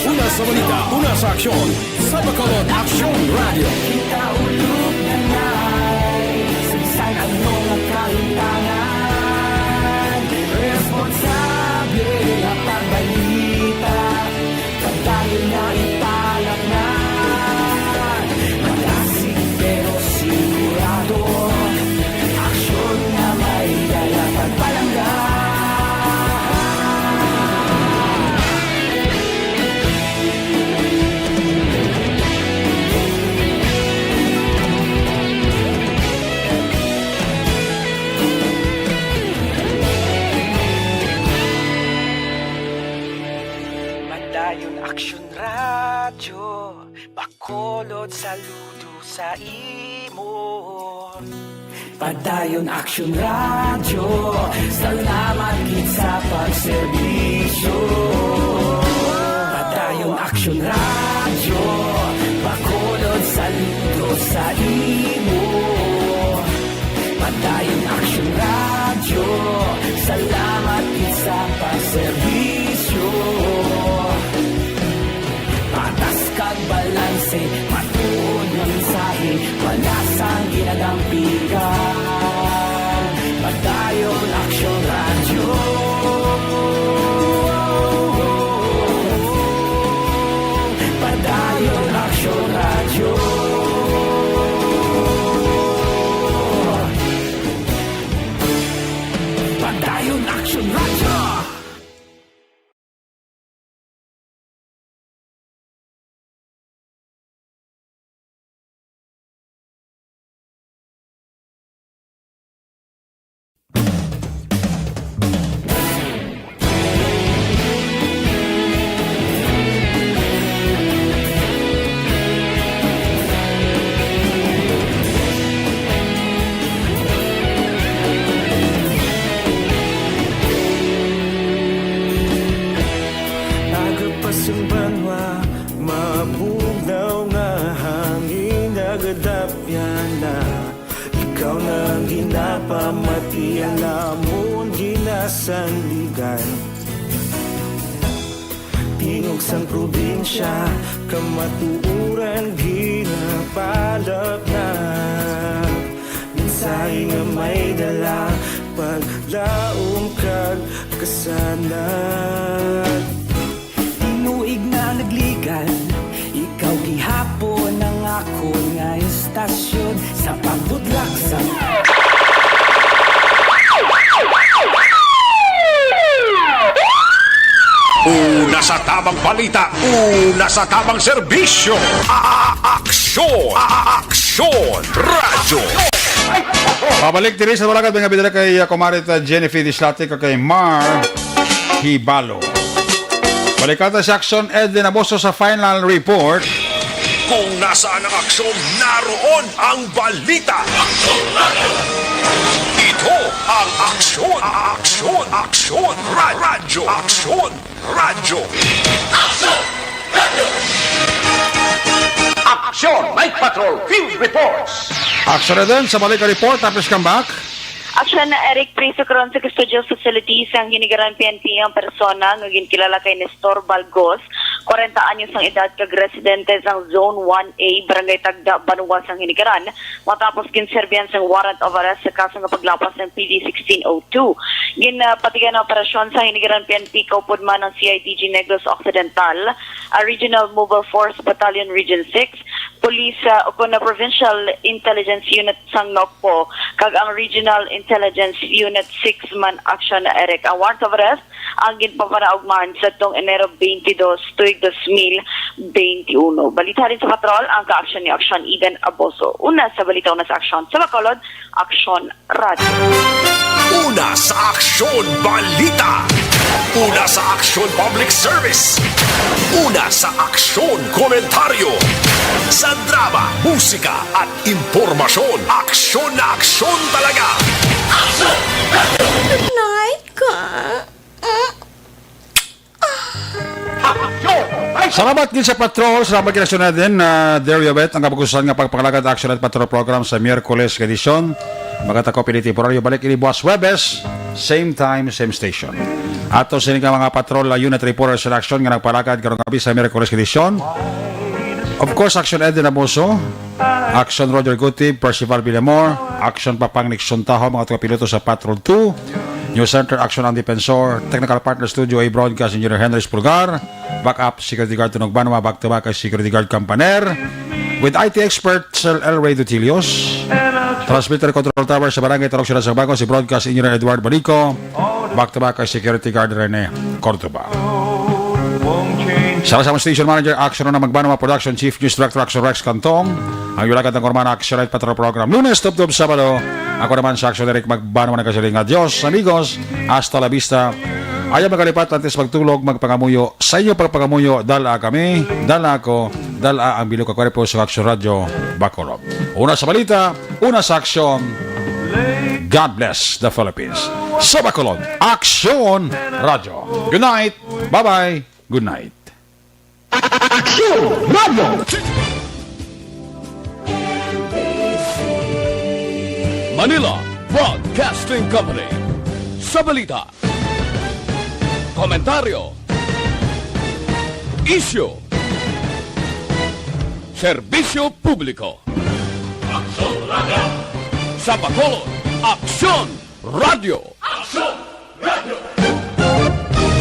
Una sa balita, una sa aksyon, sa Bacolod Aksyon Radyo. Kita ulog na nai, sa bisan ano nga kahimtangan, responsable nga pagbalita, padayon na ipalatngan. Malasig pero sigurado, aksyon nga may dala pagpalangga. Padayon Aksyon Radyo, Bacolod, saludo sa imo. Padayon Aksyon Radyo, salamat gid sa pagserbisyo. Padayon Aksyon Radyo, Bacolod, saludo sa imo. Padayon Aksyon Radyo, salamat gid sa pagserbisyo. Patas kag balanse, matuod nga mensahe, wala sang ginadampigan. Padayon Aksyon Radyo. Padayon Aksyon Radyo. Padayon Aksyon Radyo. Aga pa sang banwa, mabugnaw nga hangin nagadapyan na. Ikaw na ang ginapamati, ang amon ginasandigan. Tingog sang probinsya, kamatuoran ginapalapnag. Mensahe nga may dala, paglaom kag kasanag. Tinuig na nagligan, ikaw gihapon ang akon nga istasyon. Sa pagbutlak sa Una sa tamang balita, una sa tamang serbisyo. A-, a-, aksyon, a-, a-, aksyon, radyo. Pabalik diri sa Balagad, mga bidala kay, uh, Kumare, uh, Jennifer Dislate, kag kay Mar Hibalo. Balikan ta si Aksyon Edwin Aboso sa final report. Kung nasaan ang aksyon, naroon ang balita. Ito ang aksyon, aksyon, aksyon, ra-, radyo, aksyon, radyo. Aksyon, Night Patrol Field Reports. Aksyon na din sa balik ang report, tapos come back. At Siya na Eric, preso karon sa custodial facility sang Hinigaran P N P ang persona nga ginkilala kay Nestor Balgos, kwarenta anyos ang edad, kag residente sang Zone one A, Barangay Tagda, Banwa sang Hinigaran, matapos ginserbihan sang warrant of arrest sa kaso nga paglapas sang P D sixteen oh two. Ginpatigan ang operasyon sa Hinigaran P N P kaupod man ang C I D G Negros Occidental, a Regional Mobile Force Battalion Region six, Police, ah, o kon na Provincial Intelligence Unit sang NOCPO, kag ang Regional Intelligence Unit six man, Aksyon na Eric. Ang warrant of arrest ang ginpapanaog man sa tong Enero twenty-dos, tuig dos mil benti uno. Balita din sa patrol, ang kaaksyon ni Aksyon Eden Aboso. Una sa balita, una sa aksyon sa Bacolod, Aksyon Radyo. Una sa Aksyon Balita. Una sa Aksyon Public Service. Una sa Aksyon Komentaryo. Sa drama, musika, at impormasyon, aksyon na aksyon talaga. Good night, ka. Salamat gid sa patrol, salamat gid sa sunod din na Dario Bet, ang kabagusan nga pagpangalagad Action at Patrol Program sa Miyerkules nga edisyon. Magkatako pili temporaryo, balik ini buwas Huwebes, same time, same station. Ato sini ka mga patrol, uh, unit reporters in action nga nagpalagad karong gabi sa Miyerkules nga edisyon. Of course, Action Eden Amoso, Action Roger Gutib, Percival Villamor, Action Papang Nixon Taho, mga tuga piloto sa Patrol two, News Center, Action ang Defensor, Technical Partner Studio A, Broadcast Engineer Henry Spulgar, Backup Security Guard Tunog Banwa, back to back kay Security Guard Campaner, with I T expert Sir El Rey Dutilios, Transmitter Control Tower sa Barangay Tarok, Sila sa Bago, si Broadcast Engineer Edward Balico, back to back kay Security Guard Rene Cordoba. Sa, sa Station Manager, Action na Magbanwa Production, Chief News Director, Action Rex Cantong, ang Yulagan ng Ormana, Action Night Patrol Program, Lunes, Tubtob, Sabado. Ako naman sa Action Eric Magbanwa, nagkasiling nga, "Adios, amigos, hasta la vista." Ayaw magalipat, antes magtulog, magpangamuyo. Sa inyo pagpangamuyo, dala kami, dala ako, dala ang bilo ka kwerpo sa Action Radio Bacolod. Una sa balita, una sa aksyon. God bless the Philippines. Sa Bacolod, Action Radio. Good night. Bye-bye. Good night. Aksyon Radio. Manila Broadcasting Company. Sa balita, komentaryo, isyu, serbisyo publiko. Aksyon Radio. Sa Bacolod, Aksyon Radio. Aksyon!